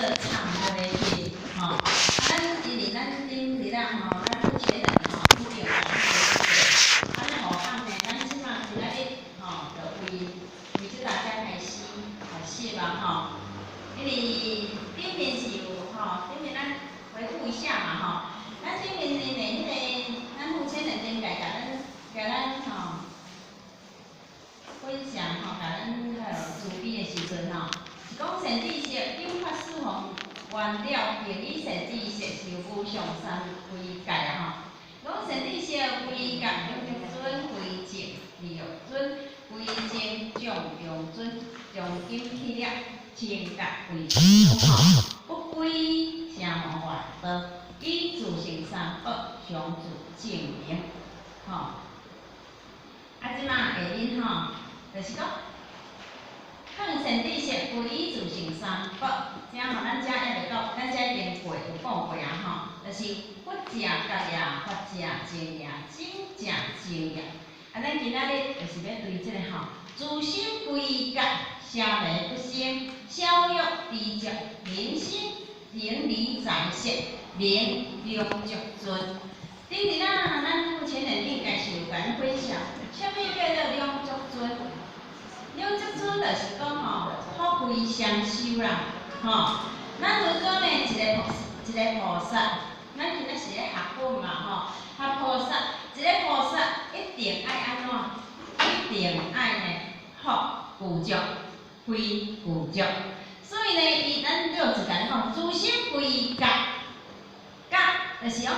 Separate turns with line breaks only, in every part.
做忏悔日，吼。啊，咱因為咱頂日啊吼，咱目前人吼，已經講過，啊，咱何況呢？咱這馬今仔日吼，就為這大家開始學習啊吼。因為頂面是有吼，頂面咱回顧一下嘛吼。咱頂面的彼個，咱目前人頂界共咱吼分享吼，共咱彼個慈悲的時陣吼，是講善知識引發四方願了，並以善知識是無上三歸戒啊吼。講善知識歸覺兩足尊，歸淨二欲尊，歸正眾中尊，從今起了，清覺歸吼，不歸奢摩外道，以自性三寶相自證明吼。啊，這馬下面吼，就是講，勸善知識歸依自性三寶，這吼咱遮猶未到，咱遮已經過有講過啊吼，就是佛者覺也，法者正也，僧者正也。啊，咱今仔日就是欲對這個吼，自心歸覺，奢靡不生，少欲知足，明心明理在色，名兩足尊。頂日啊，咱目前人頂介紹有共咱分享，啥物叫做兩足尊？兩足尊就是講吼，福慧雙修啦，吼。咱如果呢一個菩薩，咱今仔是咧學佛嘛吼，學菩薩，一個菩薩一定愛按怎？一定愛呢福具足，慧具足。所以呢，伊咱六字共咱講，自心歸覺，覺就是講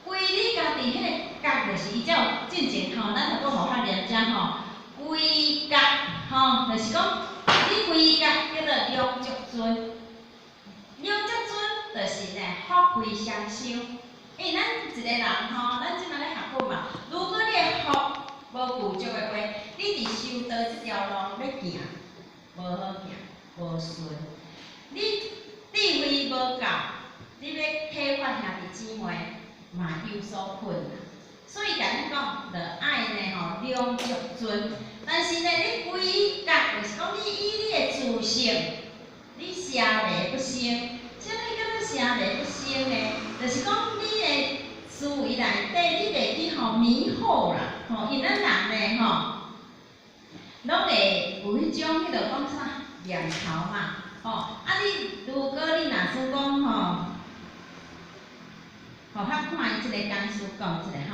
歸你家己彼個覺，就是伊才有進前吼，咱若閣無法念遮吼，歸覺吼，就是講你歸覺叫做兩足尊，兩足尊就是呢福慧雙修。因為咱一個人吼，咱這馬咧學佛嘛，如果你的福無具足的話，你佇修道這條路欲行，無好行，無順。你智慧無夠，你欲啟發兄弟姊妹嘛有所困難。所以共咱講，著愛呢吼兩足尊。但是呢，你歸覺就是講，你以你的自性，你奢靡不生。啥物叫做奢靡不生呢？就是講你的思維內底，你袂去吼迷惑啦，吼，因為咱人呢吼，攏會有彼種彼落講啥念頭嘛，吼，啊你如果你若是講吼，吼，較看伊這個講師講這個吼，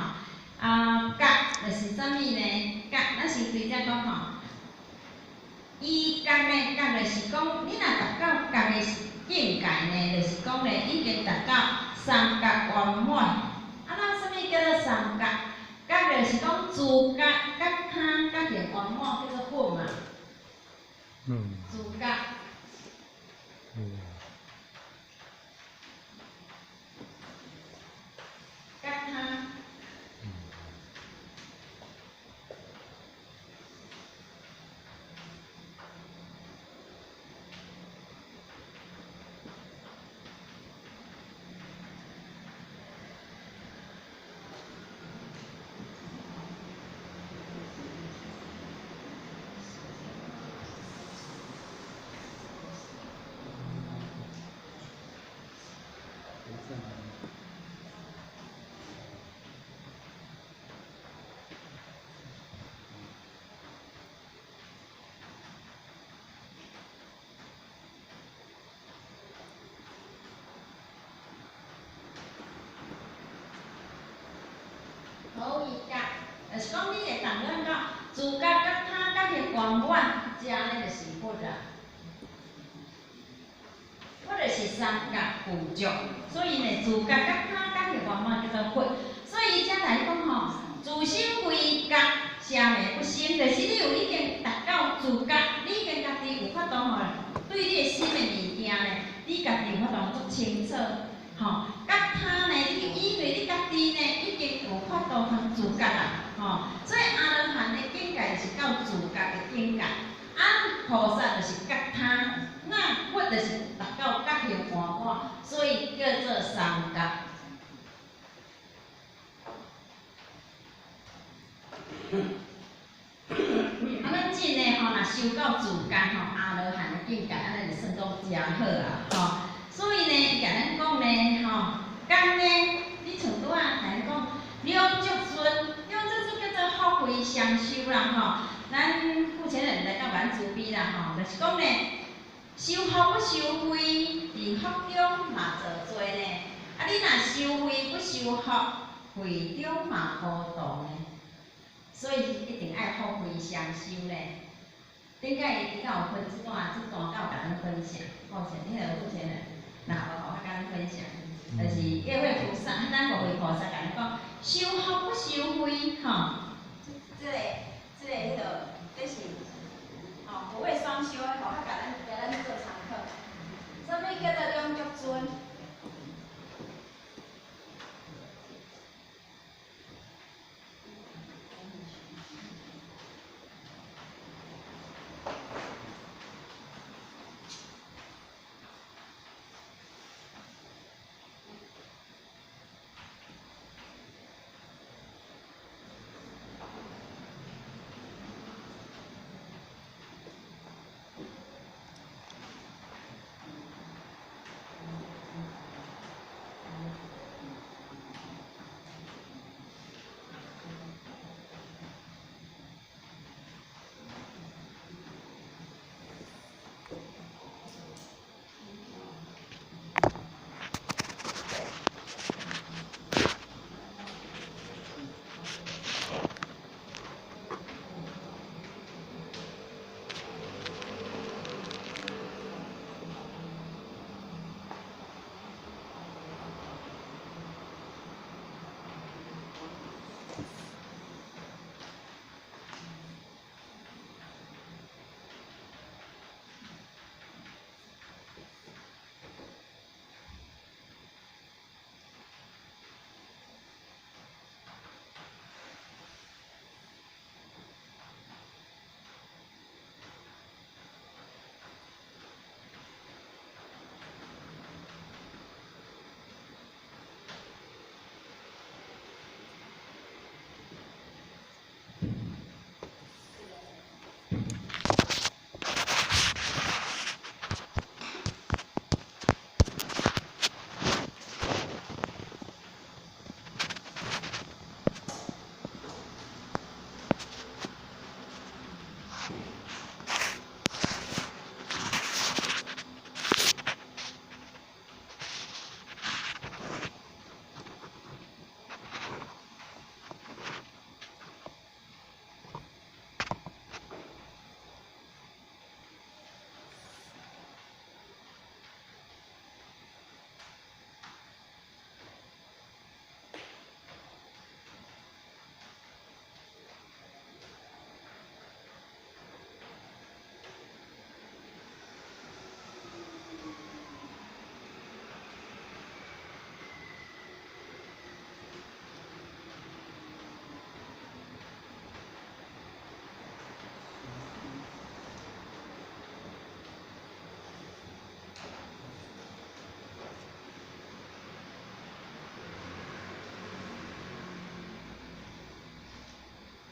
啊覺就是啥物呢？覺，咱先對這講吼，伊覺呢，覺就是講，你若達到覺的境界呢，就是講呢，已經達到三覺圓滿。啊，咱啥物叫做三覺？覺就是講自覺、覺他、覺行圓滿，叫做佛嘛。自覺。覺他。好，伊覺，就是講你會當咱講自覺覺他覺行圓滿，這呢就是佛啊。佛就是三覺具足，所以呢，自覺覺他覺行圓滿叫做佛。所以遮來講吼，自心歸覺，奢靡不生，就是你有已經達到自覺，你已經家己有法度吼，對你的心的物件呢，你家己有法度足清楚，吼。覺他呢，你因為你家己呢已經有法度通自覺啦，吼。所以阿羅漢的境界是到自覺的境界，啊，菩薩就是覺他，那佛就是達到覺行圓滿，所以叫做三覺。啊，咱真的吼，若修到自覺吼，阿羅漢的境界，按呢就算講誠好啊，吼。工呢，你像拄仔共你講兩足尊，兩足尊叫做福慧雙修啦吼。咱富前人來甲阮慈悲啦吼，就是講呢，修福不修慧，佇福中嘛造罪呢。啊，你若修慧不修福，慧中嘛糊塗呢。所以一定愛福慧雙修呢。頂擺伊敢有分這段，這段敢有共咱分享？富前，你彼個富前人，若無吼，我共咱分享，就是月慧菩薩，咱五位菩薩共咱講，修福不修慧，吼，這個彼個，這是，吼，福慧雙修的吼，較共咱共咱做參考。啥物叫做兩足尊？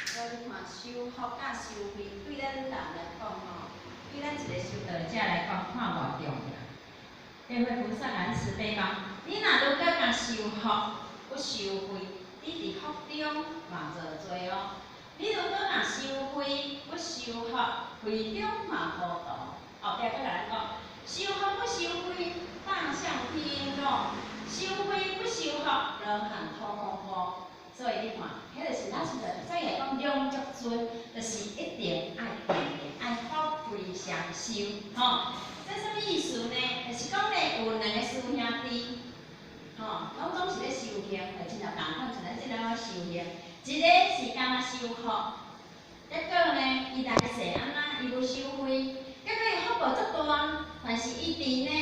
所以你看，修福佮修慧，對咱人來講吼，對咱一個修道者來講，看偌重要。月慧菩薩咱慈悲講，你若如果共修福，不修慧，你佇福中嘛造罪哦。你如果若修慧，不修福，慧中嘛糊塗。後壁閣共咱講，修福不修慧，大象天龍；修慧不修福，羅漢土公公。所以你看，彼就是咱實在，所以來講兩足尊，就是一定愛定的，愛福慧雙修，吼。這啥物意思呢？就是講呢，有兩個師兄弟，吼，攏總是咧修行，就親像仝款，像咱這兩個修行，一個是敢若修福，結果呢，伊來世按怎，伊無修慧，結果伊福報足大，但是伊佇呢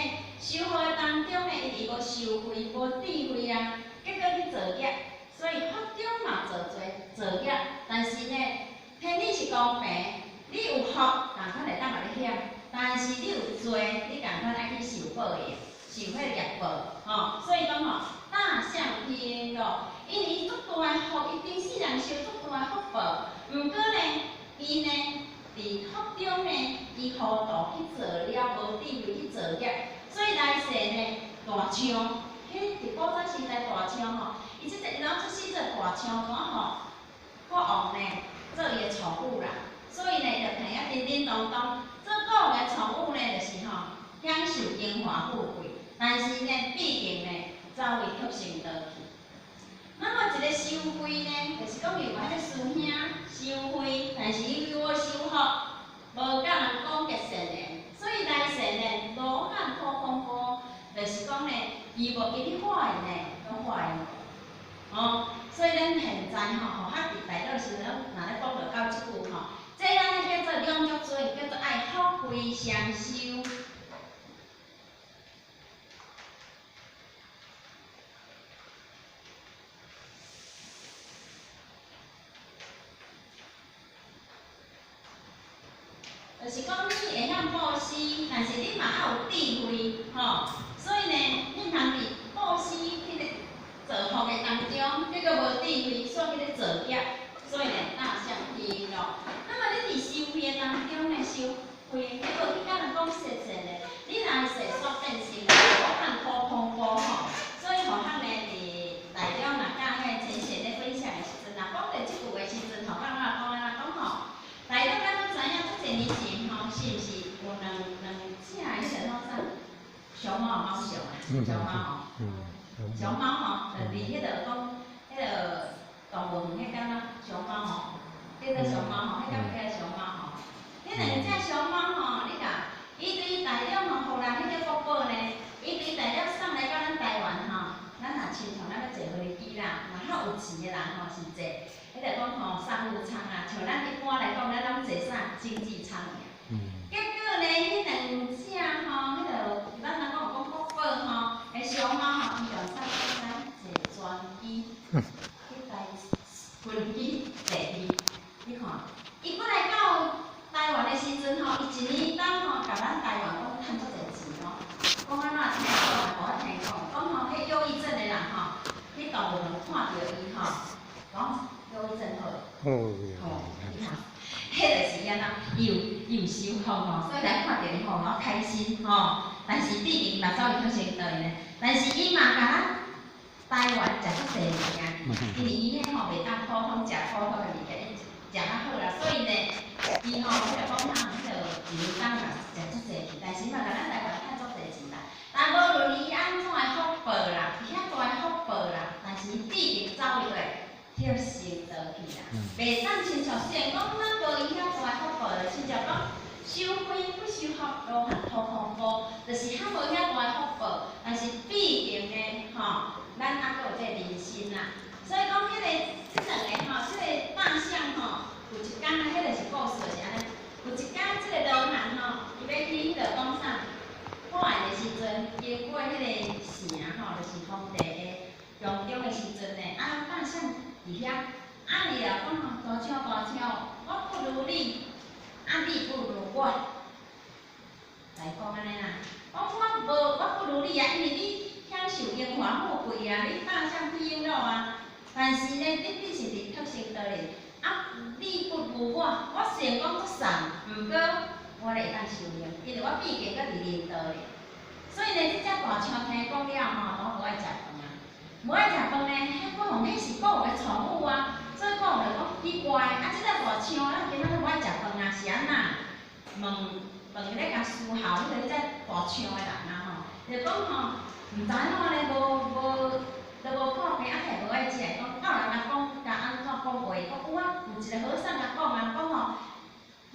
修福的當中呢，伊無修慧，無智慧啊，結果去造業。所以福中嘛造罪造業，但是呢，天理是公平，你有福，仝款會當共你享；但是你有罪，你仝款愛去受報應，受彼個業報，吼。所以講吼，大象天咯，因為伊足大的福，伊頂世人受足大的福報，毋過呢，伊呢，佇福中呢，伊糊塗去做了無智慧去造業，所以來世呢，大象。彼佇古早時代大象吼，伊這個然後出世這大象怎吼，國王呢做伊的寵物啦，所以呢，就疼啊叮叮當當。做國王的寵物呢，就是吼享受榮華富貴，但是呢，畢竟呢，走去託生倒去。那麼一個修慧呢，就是講伊有彼個師兄修慧，但是伊為無修福，無佮人講結善緣，所以來世呢，羅漢托空波，就是講呢，伊無伊咧化緣呢，攏化緣無。哦，所以咱現在吼，吼，較佇大道時陣，若咧講著到這句吼，這咱咧叫做兩足尊，叫做愛福慧雙修。就是講你會曉布施，但是你嘛愛有智慧，吼。所以呢，你毋通佇布施彼個造福的當中，結果無智慧，煞去咧造業，所以呢，大象披瓔。那麼你佇修慧的當中呢，修慧，你無去佮人講說善的，你來世煞變成羅漢托空波吼。所以予咱呢，佇大中若佮彼個前線咧分享的時陣，若講著這句的時陣吼，咱講安怎講吼？大中咱攏知影，足濟年前吼，是毋是有兩隻彼個叫啥？熊貓貓熊啊，熊貓吼，熊貓吼，就佇彼個講，彼個動物園彼間啊，熊貓吼，叫做熊貓吼，彼間叫做熊貓吼。彼兩隻熊貓吼，你共伊對大陸吼，予人彼個國寶呢，伊對大陸送來到咱台灣吼，咱若親像咱咧坐飛機啦，若較有錢的人吼是坐，彼個講吼商務艙啊，像咱一般來講，咱攏坐啥經濟艙爾。結果呢，彼兩隻吼，彼個咱人講有講國寶吼，彼熊貓吼，伊用啥物坐專機，去台飛機坐去，你看，伊過來到台灣的時陣吼，伊一年當吼，共咱台灣講趁足濟錢哦。講按怎聽講啊？無我聽講，講吼，彼憂鬱症的人吼，去動物園看著伊吼，講憂鬱症好。吼，你看，彼就是按怎，伊有修福吼，所以來看著伊吼，老開心吼。但是畢竟嘛走去託生倒去呢，但是伊嘛共咱台灣食足濟物件，因為伊彼吼袂當普通食普通的物件，伊食較好啦，所以呢，伊吼彼個講啥，彼個一年當嘛食足濟去，但是伊嘛共咱台灣趁足濟錢啦。但無論伊按怎的福報啦，遐大的福報啦，但是伊畢竟走去託生倒去啦，袂當親像雖然講咱無伊遐大的福報，就親像講修慧不修福，羅漢托空波，就是較無遐大的福報，但是畢竟呢，吼，咱猶閣有這個人身啦。所以講，彼個這兩個吼，這個大象吼，有一工啊，彼個是故事，就是按呢。有一工，這個羅漢吼，伊欲去彼個講啥？化緣的時陣，經過彼個城吼，就是皇帝的宮中的時陣呢，啊，大象佇遐，啊，伊就講吼，大象大象，我不如你，啊，你不如我，來講按呢啦，講我無，我不如你啊，因為你享受榮華富貴啊，你大象披瓔珞啊，但是呢，你只是佇託生倒去，啊，你不如我，我雖然講足送，毋過我咧會當修行，因為我畢竟閣佇人道咧。所以呢，這隻大象聽講了吼，攏無愛食飯啊，無愛食飯呢，彼國王彼是國王的寵物啊，所以國王就講奇怪，啊，這隻大象啊，今仔日無愛食飯啊，是按怎？問問咧共侍候彼個彼隻大象的人啊吼，就講吼，毋知按怎咧，無無都無看病，啊，伊無愛食，講到人共講，共按怎講話，講有啊，有一個和尚共講啊，講吼，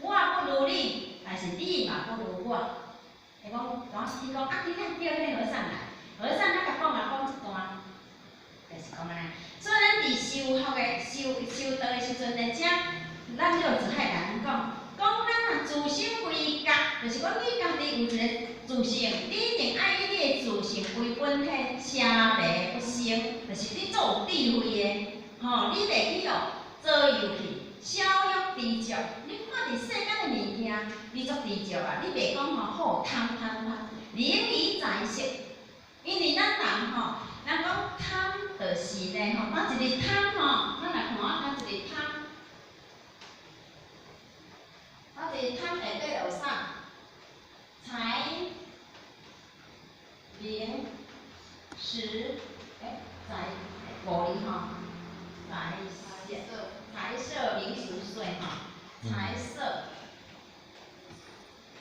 我不如你，但是你嘛不如我。伊講，講伊講啊，今仔叫彼個和尚來，和尚才共講啊，講一段，就是講按呢。所以咱佇修福的修修道的時陣呢，遮咱六祖愛共咱講，講咱若自性歸覺，就是講你家己有一個自性，你一定愛以你的自性為本體，奢靡不生，就是你做有智慧的，吼，你袂去予左右去，小欲知足。你看佇世間的物件，你足知足啊！你袂講吼好貪貪貪，能以財色，因為咱人吼，人講貪就是呢吼，當一日貪吼，咱來看啊，當一日貪，當一日貪下底有啥？財、名、食。食，欸，財五字吼，財色，財色名食睡吼，財色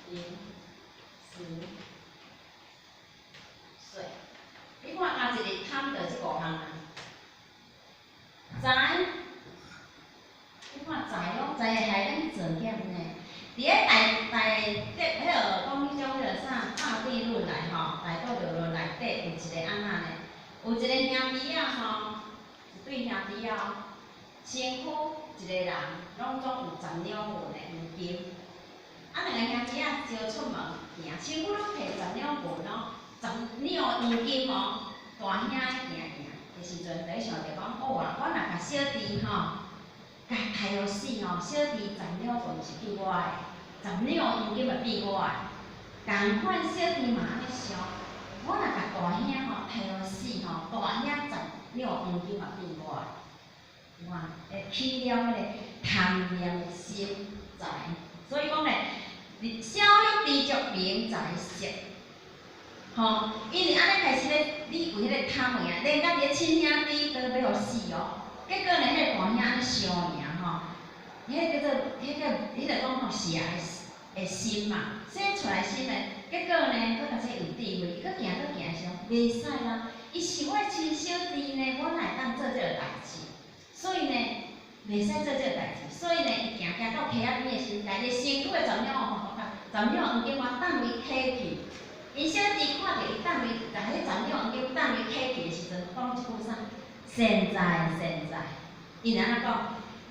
名食睡。你看加一个貪，就這五項啊。財，你看財攏財會害咱做減呢？佇咧大大德彼號講彼種彼號啥大地論來吼，大道道論內底有一個按怎呢？有一個兄弟仔吼，一對兄弟仔哦，身軀一個人攏總有10兩銀的黃金。啊，兩个兄弟仔招出門行，身軀攏提十兩銀哦，10兩黃金哦。大兄咧行行的時陣，就咧想著講，哦啊，我若共小弟吼，共刣予死吼，小弟十兩銀是變我的，10兩黃金嘛變我的。仝款小弟嘛按呢想，我若共大兄吼刣予死吼，大兄十兩黃金嘛變我的。你看，會起了彼个貪念的心財，所以講咧，小欲知足名財色，吼，因為按呢開始咧，你有彼个貪物啊，連甲佇咧親兄弟都欲予死哦。結果呢，彼个大兄按呢相贏吼，彼个叫做彼个彼个講吼邪的心嘛，生出來心的，結果呢，閣較這有智慧，閣行閣行想，袂使啦，伊是我的親小弟呢，我哪會當做這個代誌？所以呢，袂使做這個代誌，所以呢，伊行行到溪仔邊的時陣，家己身軀的10兩吼，10兩黃金我當位揢去。𪜶小弟看著伊當位，共彼10兩黃金當位揢去的時陣，講一句啥？善哉善哉。𪜶按怎講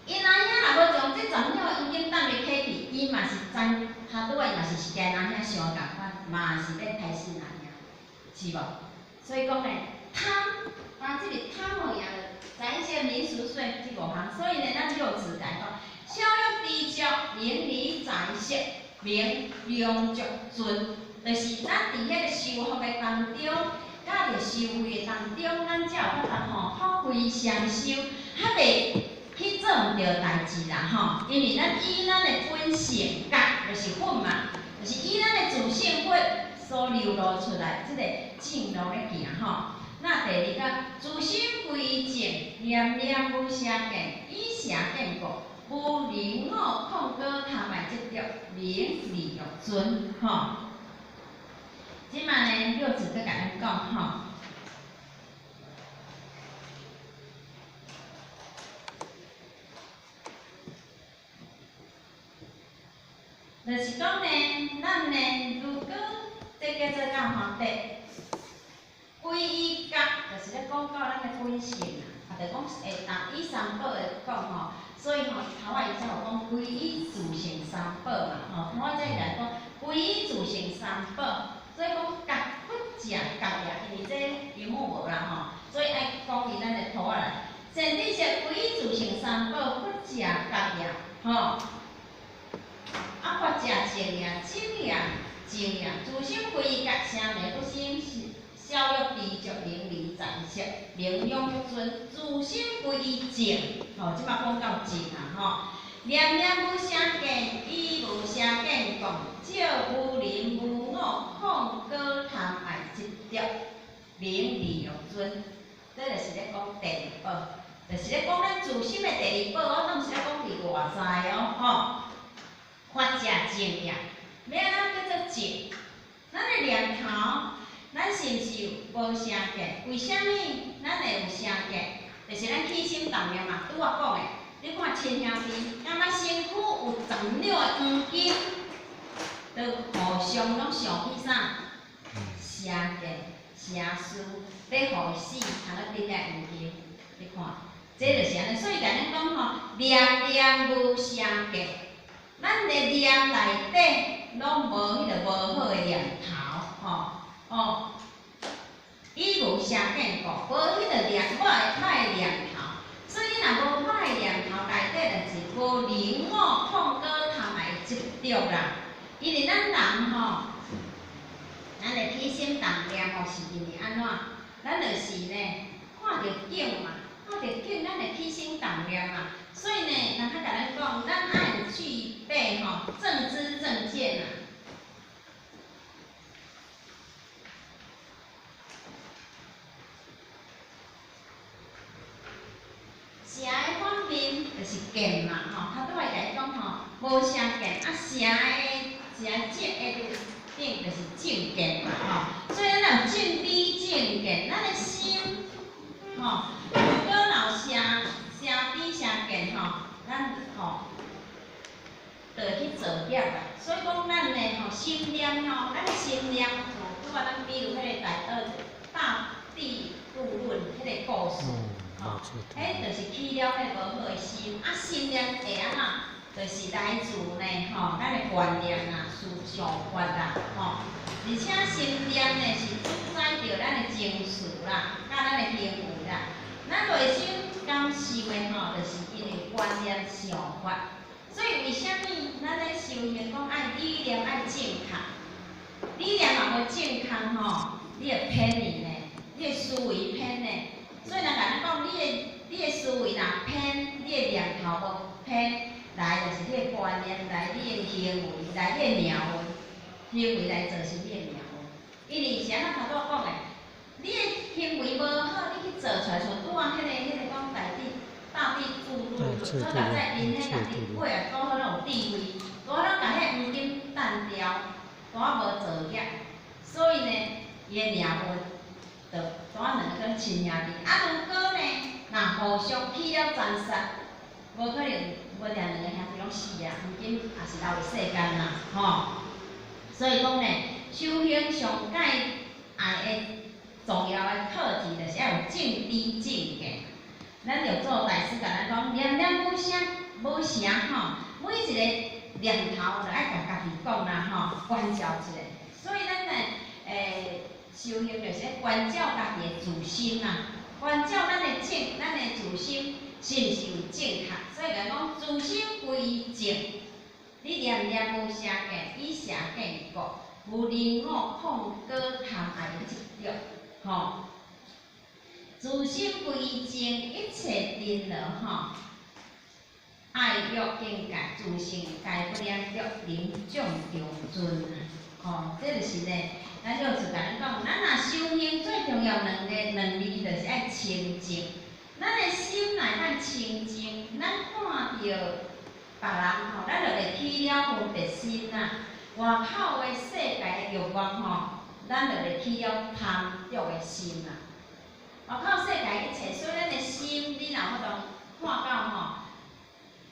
？𪜶阿兄若無將這10兩黃金當位揢去，伊嘛是知跤拄仔，伊嘛是是共阿兄想的仝款，嘛是欲刣死阿兄，是無？所以講呢，貪，當這個貪物件，財色名食睡這五項，所以呢，咱六祖共講，小欲知足，名離財色，名量足尊，就是咱佇彼個修福的當中，佮佇修慧的當中，咱才有法度吼福慧雙修，較袂去做毋著代誌啦吼。因為咱以咱的本性覺，就是佛嘛，就是以咱的自性佛所流露出來，這個正路咧行吼。那第二個，自心歸正，念念無邪見，以邪見故，無靈我控過貪愛執著，名利欲尊吼。這馬呢，六祖閣共咱講吼。就是講呢，咱呢，如果這叫做講吼，第歸依覺，就是咧講到咱的本性啦，啊，就講會當以三寶來講吼，所以吼，頭仔伊才有講歸依自性三寶嘛，吼，頭仔才來講歸依自性三寶，所以講覺佛者覺也，因為這螢幕無啦吼，所以愛講佇咱的圖仔來，善知識歸依自性三寶，佛者覺也，吼。啊，佛者正也，正也，正也，自心歸依覺，邪迷不生，小欲知足，名離財色，名量欲尊，自心歸依正，吼，這擺講到正啊，吼，念念無邪見，以無邪見故，照無靈無我，控過貪愛執著，名利欲尊，這就是咧講第二寶，就是咧講咱自心的第二寶，我拢毋是咧講佇外在哦，吼。佛者正也，欲按怎叫做正？咱的念頭，咱是毋是無邪見？為啥物咱會有邪見？就是咱起心動念嘛，拄仔講的。你看親兄弟，敢若身軀有10兩的黃金，都互相攏想起啥？邪見、邪思，欲予伊死，通去得遐黃金。你看，這就是按呢。所以共咱講吼，念念無邪見。咱的念內底攏無彼个無好的念頭，吼哦，以無邪見故，無彼个念歹歹念頭，所以你若無歹念頭，內底就是無靈我控過貪愛執著啦。因為咱人吼，咱的起心動念吼是因為按怎？咱就是呢，看著景嘛，看著景，咱會起心動念嘛。所以呢，人較共咱講，咱愛具備吼正知正見啊。見嘛吼，頭拄仔共伊講吼，無邪見，啊邪的邪正的頂就是正見嘛吼，所以咱若有正知正見，咱的心吼，如果若有邪邪知邪見吼，咱吼就會去造業啦。所以講咱的吼心念吼，咱的心念像拄仔咱比如彼個大德大智度論彼個故事，吼，彼就是起了彼個無好的心，啊心念會按怎？就是來自呢吼，咱的觀念啦、思想法啦，吼，而且心念呢是主宰著咱的情緒啦，佮咱的行為啦。咱內心感受的吼，就是因為觀念想法。所以為啥物咱咧修行講愛理念愛正確？理念若無正確吼，你會偏去呢，你的思維偏呢。所以人共咱講，你的思維若偏，你的念頭無偏，來就是你的觀念，來你的行為，來你的命運，行為來造成你的命運。因為是按怎頭拄仔講的，你的行為無好，你去做出來，像拄仔彼個講大智大智度論，好佳哉𪜶彼家己過來拄好攏有智慧，拄好攏共彼黃金擲掉，拄仔無造業，所以呢，伊的命運就拄仔兩個親兄弟。啊，如果呢，若互相起了殘殺，無可能，無定兩個兄弟攏死啊，黃金也是留佇世間啦，吼。所以講呢，修行上蓋愛的重要的課題，就是愛有正知正見。咱六祖大師共咱講，念念無聲無聲吼，每一個念頭就愛共家己講啦吼，關照一下。所以咱呢，修行就是愛關照家己的自心啦，關照咱的正，咱的自心是毋是有正確？所以共講，自心歸正，你念念無邪見，以邪見故，無寧我控果貪愛執著，吼。自心歸正，一切塵勞吼，愛欲境界，自性皆不染著，能眾中尊啊！吼，這就是呢，咱六祖共咱講，咱若修行最重要兩個兩字，就是愛清淨。咱的心若會當清淨，咱看著別人吼，咱就袂起了分別心啦。外口的世界的欲望吼，咱就袂起了貪著的心啦。外口世界一切，所以咱的心，你若有法度看到吼，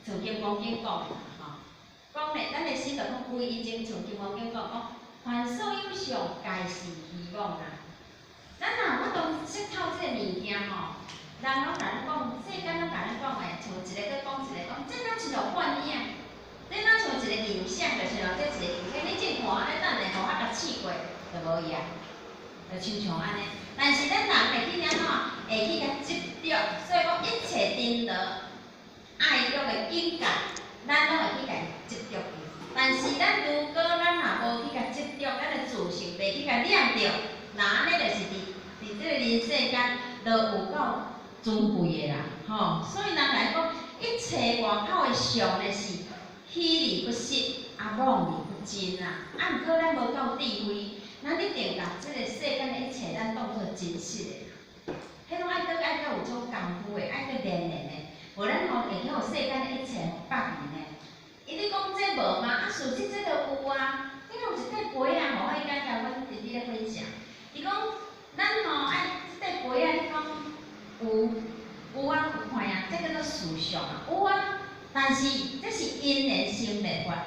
像《金剛經》講的啦吼，講咧，咱的心就講歸依正，像《金剛經》講講，凡所有相，皆是虛妄啦。咱若有法度識透這個物件吼，人攏共咱講，世間攏共咱講的，像一个閣講一个講，這敢親像幻影？這敢像一個影像，就親像這一個影像，你正看按呢，等下予我共試過，就無去啊，就親像按呢。但是咱人會去按怎？會去共執著，所以講一切塵勞愛欲的境界，咱攏會去共執著去。但是咱如果咱若無去共執著，咱的自性袂去共染著，那按呢就是佇這個人世間，就有夠尊貴的啦，吼。所以人來講，一切外口的相呢是虛而不實，啊妄而不真啊。啊，毋過咱無夠智慧，咱一定共這個世間的一切，咱當做真實的。彼攏愛閣愛閣有種功夫的，愛閣練練的，無咱吼會去予世間的一切縛去呢。伊咧講這無嗎？啊，事實這就有啊。這有一塊杯仔吼，我彼工共阮弟弟咧分享。伊講，咱吼愛這塊杯仔，你講有有啊，有看啊，這叫做事相啊，有啊。但是這是因緣生滅法，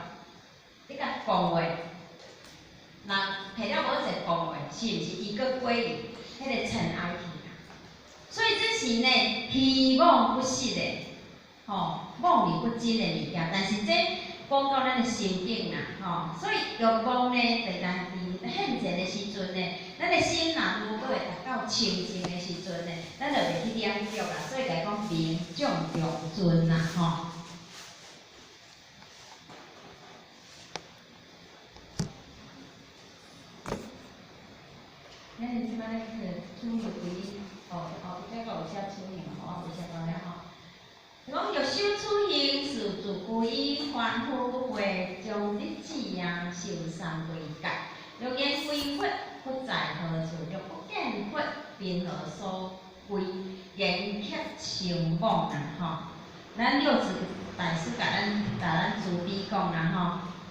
你共講話，若摕了無一個講話，是毋是伊閣歸去彼個塵埃去啊？所以這是呢虛妄不實的，吼，妄而不真的物件。但是這講到咱的心境啦，吼，所以欲望呢，就是咱佇現前的時陣呢，咱的心若如果會達到清淨的時陣呢，咱就袂去染著啦。所以共講明眾中尊啦，吼。咱這擺咧彼个處行歸依，哦哦，這個有寫處行，吼，我無寫到了吼。講欲修處行，是自歸依，凡夫不會將日子啊修三歸界。若言歸佛，佛在何處？若不見佛，憑何所歸？言卻成妄啊！吼，咱六祖大師共咱慈悲講啦吼，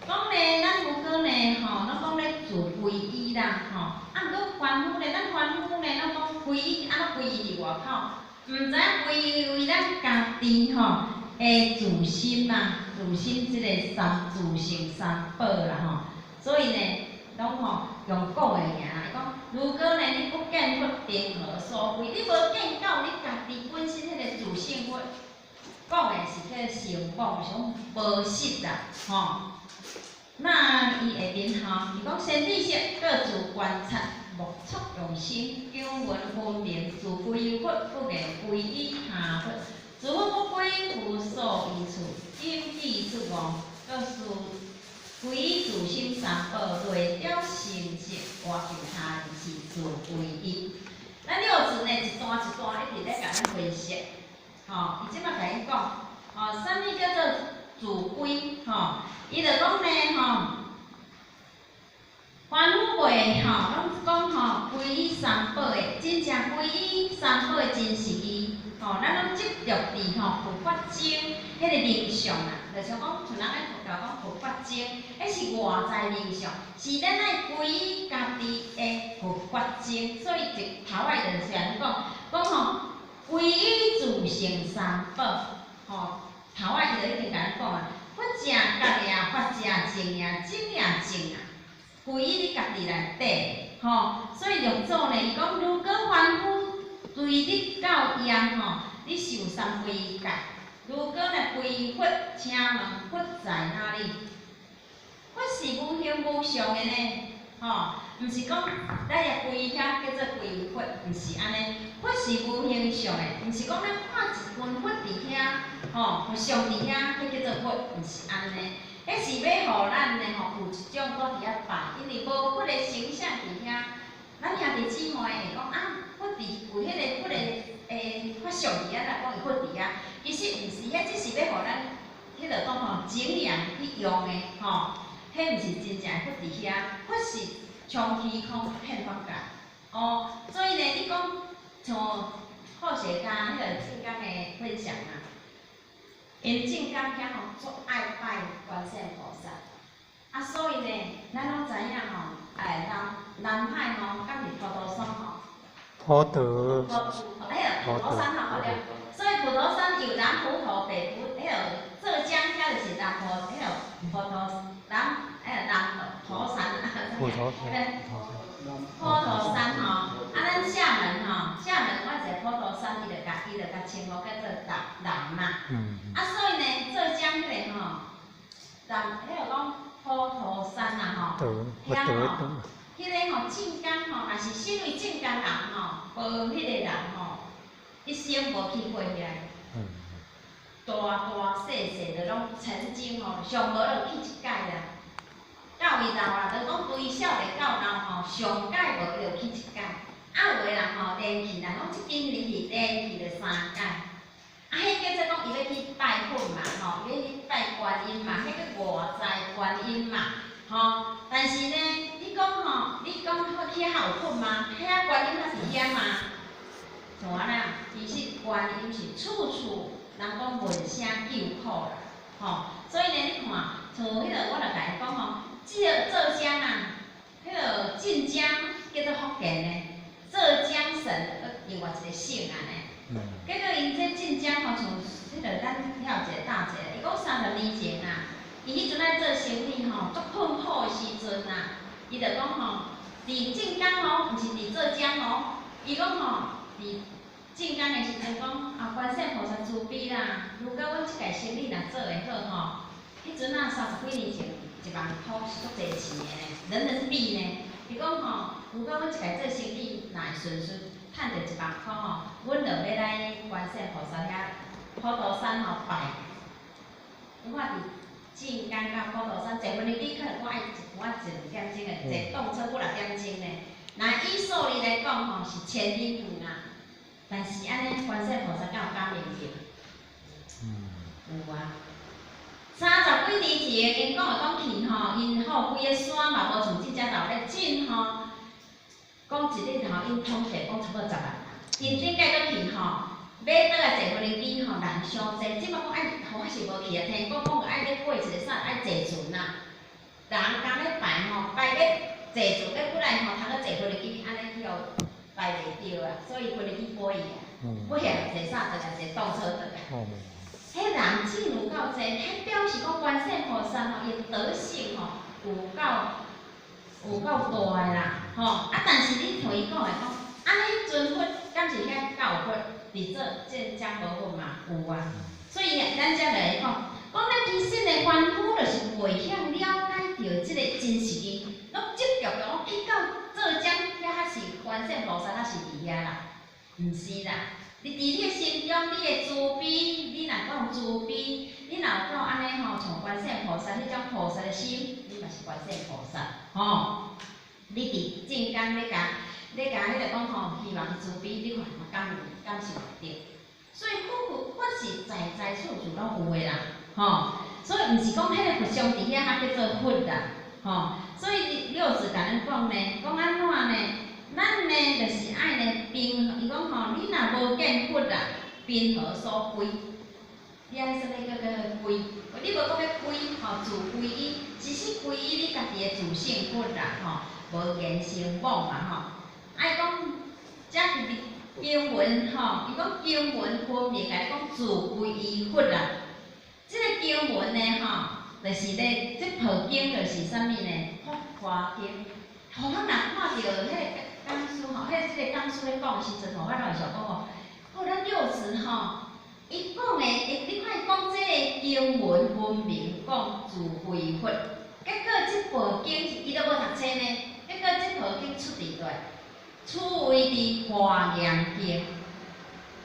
講呢，咱如果呢吼，攏講咧自歸依啦吼，啊毋過凡夫呢，咱凡夫呢，攏講歸依，按怎歸依佇外口，毋知影歸依為咱家己吼的自心啦，自心這个三自性三寶啦吼，所以呢，攏吼用講的爾，伊講如果呢你不見佛，憑何所歸？你無見到你家己本身彼个自性佛，講的是彼个成講，是講無實啦，吼。那伊下面吼，伊講善知識各自觀察，目觸用心，久聞分明，自歸佛，不言歸依他佛。自佛不歸，無所依處，應記出悟，各自歸依自心三寶，內了成實，外求他人是自歸依。咱六祖呢，一段一段一直咧共咱分析，吼，伊這擺共𪜶講，吼，啥物叫做自歸？吼，伊就講呢，吼，凡夫袂吼，攏講吼歸依三寶的，真正歸依三寶的真實義，吼，咱攏執著佇吼佛法中彼个名相啊，就像講像咱咧佛教講佛法中，彼是外在名相，是咱愛歸依家己的佛法中，所以一頭仔就是按呢講，講吼歸依自性三寶，吼，頭仔伊就已經共咱講啊，佛正覺也，法正淨也，僧也淨啊，歸依你家己內底，吼，所以六祖呢，伊講如果凡夫對你到業吼，你受三歸戒。如果若歸佛，請問佛在哪裡？佛是無形無相的呢，吼，毋是講咱也歸遐叫做歸佛，毋是按呢。佛是無形相的，毋是講咱看一尊佛佇遐，吼，佛像佇遐，彼叫做佛，毋是按呢。彼是欲予咱呢吼，有一種閣佇遐拜，因為無佛的形象佇遐，咱兄弟姊妹會講啊，佛佇有彼个佛的佛像佇遐，來講伊佛佇遐，其實毋是，彼只是欲予咱彼落講吼，景仰去用的吼，彼毋是真正的佛佇遐，佛是窮虛空遍法界，哦，所以呢，你講像科學家彼個正剛的分享啊。𪜶晉江遐吼足愛拜觀世音菩薩，啊，所以呢，咱攏知影吼，南南海吼，敢是普陀山吼？
普陀。
普，彼个普陀山吼，對。所以普陀山有南普陀、北普，彼个浙江遐就是南普，彼个普陀南，彼个南陀山。
普陀山。
普陀山吼，啊，咱廈門吼，廈門我一個普陀山，伊就共稱呼叫做南南嘛。啊，所以呢，浙江彼个吼，南彼个講普陀山啊吼，遐吼，彼个吼晉江吼，若是身為晉江人吼，無彼個人吼，一生無去過遐。大大細細就攏曾經吼，上無就去一擺啦。到伊老啦，就講對少年到老吼，上蓋無伊就去一擺。啊，有的人吼連去，人講這間日去連去就三擺。啊，彼叫做講伊欲去拜佛嘛，吼，伊欲去拜觀音嘛，彼叫外在觀音嘛，吼。但是呢，你講吼，你講去遐有佛嗎？遐觀音猶佇遐嗎？像按呢，其實觀音是處處人講聞聲救苦啦，吼。所以呢，你看，像彼个我就共伊講吼，這个浙江啊，彼个晉江叫做福建的，浙江省閣另外一個省按呢。結果𪜶這晉江吼，像彼个咱遐有一個大姐，伊講30年前啊，伊彼陣咧做生意吼，足困苦的時陣啊，伊就講吼，佇晉江吼，毋是佇浙江哦，伊講吼，佇晉江的時陣講啊，觀世菩薩慈悲啦，如果阮這屆生意若做會好吼，彼陣啊30幾年前，1萬箍是足濟錢的呢，人民幣呢。伊講吼，如果阮這屆做生意若會順順，趁著1萬箍吼，阮就欲來觀世菩薩遐普陀山吼拜。你看佇晉江到普陀山，坐飛機可能講愛一寡一兩點鐘的，坐動車幾若點鐘呢。若以數字來講吼，是千里遠啊。但是按呢，觀世菩薩敢有感應著？有啊。30幾年前，𪜶講會講去吼，𪜶吼規个山嘛無像這遮鬧咧真吼。講一日吼，𪜶統計講差不多10萬人。𪜶頂擺閣去吼，欲倒來坐無人機吼，人傷濟，這擺講愛，我是無去啊，聽講講愛咧過一個啥愛坐船啊，人共咧排吼，排咧坐船欲過來吼，通去坐無人機，按呢去予排袂著啊，所以無人機飛去啊，飛起來坐啥轉來坐動車轉來。彼人真有夠濟，彼表示講觀世音菩薩吼，伊德性吼有夠大的啦，吼啊！但是你像伊講的講，按呢彼尊佛敢是遐夠佛？佇做這遮無佛嘛有啊，所以咱才來講，講咱其實呢，凡夫就是袂曉了解著這個真實義，攏執著講去到做這遐較是觀世音菩薩，較是佇遐啦，毋是啦。你佇你的心中，你的慈悲，你若講慈悲，你若有夠按呢吼，像觀世音菩薩彼種菩薩的心，你嘛是觀世音菩薩，吼。你佇正間咧共彼個講吼，希望慈悲，你看嘛敢有感受會著。所以佛佛佛是在在處處攏有的啦，吼。所以毋是講彼個佛像佇遐較叫做佛啦，吼。所以六祖共咱講呢，講按怎呢？咱呢就是愛呢平，伊講吼，你若無見佛啦，憑何所歸？你愛啥物叫做歸？你無講欲歸吼，自歸依，其實歸依你家己的自性佛啦，吼，無言成妄嘛，吼。愛講，這是經文吼，伊講經文分明共你講自歸依佛啦。這個經文呢，吼，就是咧，這部經就是啥物呢？法華經。吼，咱若看著彼個講師吼，彼這個講師咧講的時陣吼，我攏會想講吼，哦，咱六祖吼，伊講的，你看伊講這個經文分明講自歸佛，結果這部經伊都無讀冊呢，結果這部經出佇佗？出位佇華嚴經，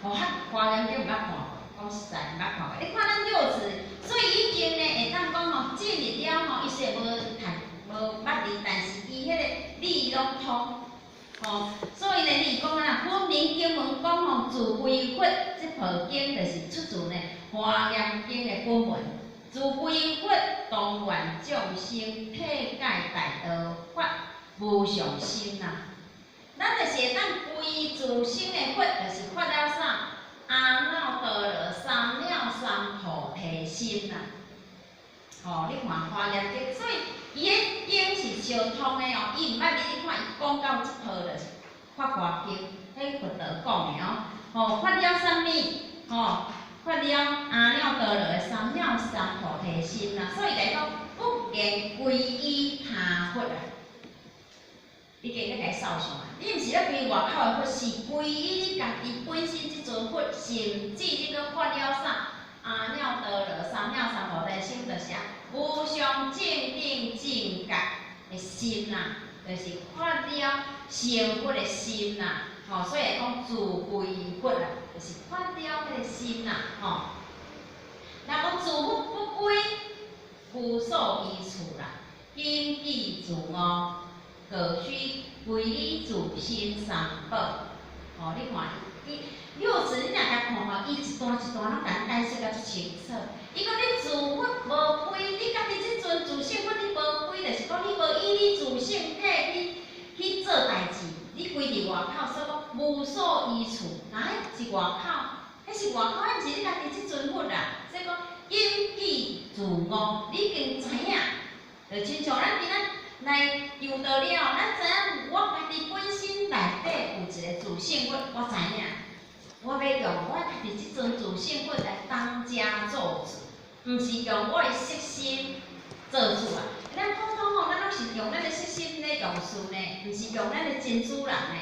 吼，華嚴經毋捌看過，講實在毋捌看過。你看咱六祖，所以已經呢會當講吼，進入了吼，伊雖無讀無捌字，但是伊彼個理攏通，吼，所以呢，你講啊，分明經文講吼，自歸佛，這部經就是出自呢華嚴經的本文。自歸佛，當願眾生體解大道發無上心啊。咱就是會當歸自性的佛，就是發了啥？阿耨多羅三藐三菩提心啦。吼，你看華嚴經，所以伊的經是相通的哦。伊毋捌字，你看伊講到這部就是法華經，彼佛陀講的哦。吼，發了啥物？吼，發了阿耨多羅三藐三菩提心啦。所以來講，不言歸依他佛啊。你加咧共伊掃上啊！你毋是咧歸外口的佛，是歸依你家己本身這尊佛，甚至你閣發了啥？阿耨多羅三藐三菩提心，就是啊，無上正等正覺的心啦，就是發了成佛的心啦。吼，所以講自歸佛啦，就是發了彼個心啦，吼。若講自佛不歸，無所依處啦，謹記自悟。各須歸依自心三寶，吼！你看，伊六祖你若共看吼，伊一段一段攏共咱解釋甲足清楚。伊講你自佛無歸，你家己這尊自性佛你無歸，就是講你無依你自性體去做代誌，你歸佇外口，所以講無所依處。若彼是外口，彼是外口，彼毋是你家己這尊佛啦。所以講謹記自悟，你已經知影，就親像咱今仔來求道了，咱知影我家己本身內底有一個自性佛，我知影，我欲用我家己這尊自性佛來當家做主，毋是用我的色心做主啊。咱普通吼，咱攏是用咱的色心咧用事呢，毋是用咱的真主人呢。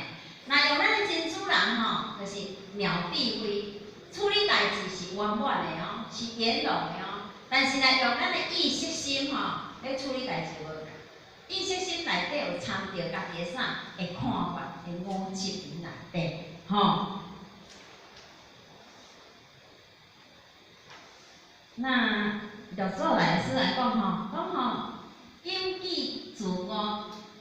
若用咱的真主人吼，就是妙智慧，處理代誌是圓滿的哦，是圓融的哦。但是若用咱的意識心吼，咧處理代誌無仝。意識心內底有摻著家己的啥？的看法、的我執佇內底，吼。那六祖大師來講吼，講吼，謹記自悟，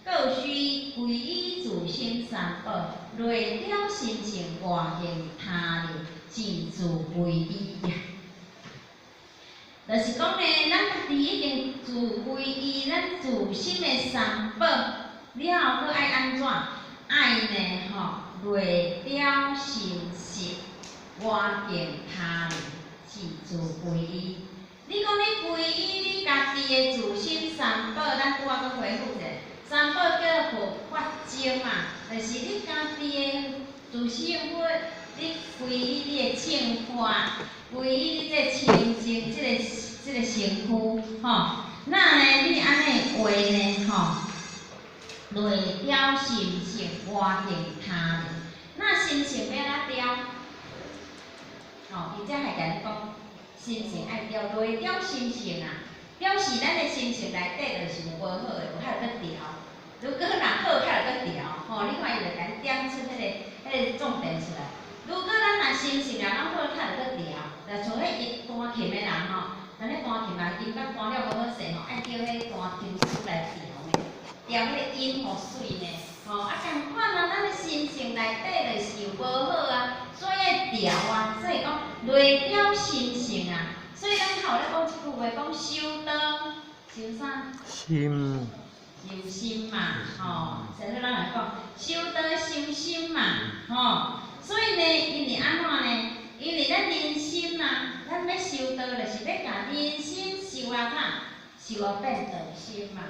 各須歸依自心三寶，內了心性外現他力，是自歸依呀。就是講呢，咱家己已經自歸依咱自心的三寶了後，閣愛按怎？愛呢吼，內了心識，外敬他人是自歸依。你講你歸依你家己的自心三寶，咱拄仔閣回復者，三寶叫做佛法僧嘛，就是你家己的自性佛，你歸依你的正法，歸依你這個清淨，這個身軀，吼。那呢，你按呢話呢，吼，內調心性，外敬他人。那心性欲按怎調？吼，伊才會共你講，心性愛調，內調心性啊，表示咱的心性內底就是有無好的，無較會閣調。如果若好，較會閣調，吼，你看伊就共你點出彼個重點出來。如果咱若心性若攏好，較會閣調。若像彼伊彈琴的人吼，咱咧彈琴啊，音樂彈了無好勢吼，愛叫彼彈琴師來調呢，調彼個音予媠呢，吼啊仝款啊，咱的心性內底就是有無好啊，所以愛調啊，所以講內調心性啊，所以咱較有咧講這句話，講修道修啥？
心。
修心嘛，吼，先生咱來講，修道修心嘛，吼，所以呢，因為按怎呢？因為咱人心啊，咱欲修道，就是欲共人心修啊啥？修啊變道心嘛。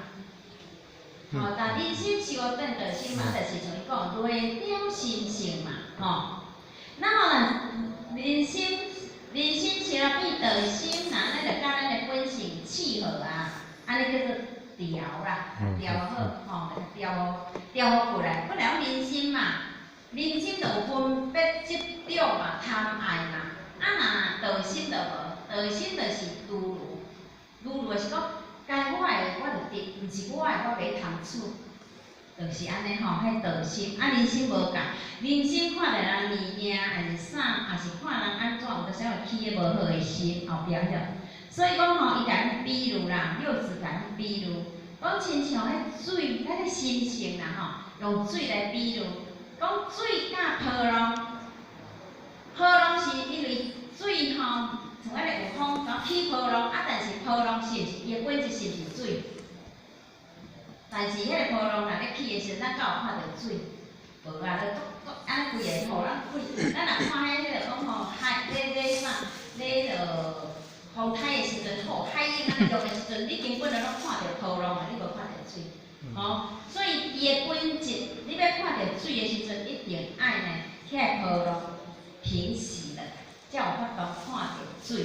吼，但人心修啊變道心嘛，就是像伊講，內調心性嘛，吼。那麼人心修啊變道心，那咱就佮咱的本性契合啊，按呢叫做調啦，調好，吼，調好過來。本來講人心嘛，人心就有分別執著嘛，貪愛嘛。啊若道心就無，道心就是如如，如如就是講，該我的我就得，毋是我的我袂貪取，就是按呢吼，彼道心。啊，人心無仝，人心看著人物件，還是啥，抑是看人按怎，有當時會起彼無好的心後壁遐。所以講吼，伊共咱比喻啦，六祖共咱比喻，講親像彼水，咱的心性啦吼，用水來比喻，講水佮波浪，波浪是因為水吼，像按呢有風，然後起波浪，啊，但是波浪是毋是伊的本質是毋是水？但是彼个波浪若咧起的時陣，咱敢有看著水？無啊，就足足按呢規个雨，咱規，咱若看彼個講吼海咧咧啥咧落風颱的時陣，吼海湧按呢落的時陣，你根本就攏看著波浪啊，你無看著水，吼，所以伊的本質，你欲看著水的時陣，一定愛呢，遐個波浪平息了，才有法度看著水，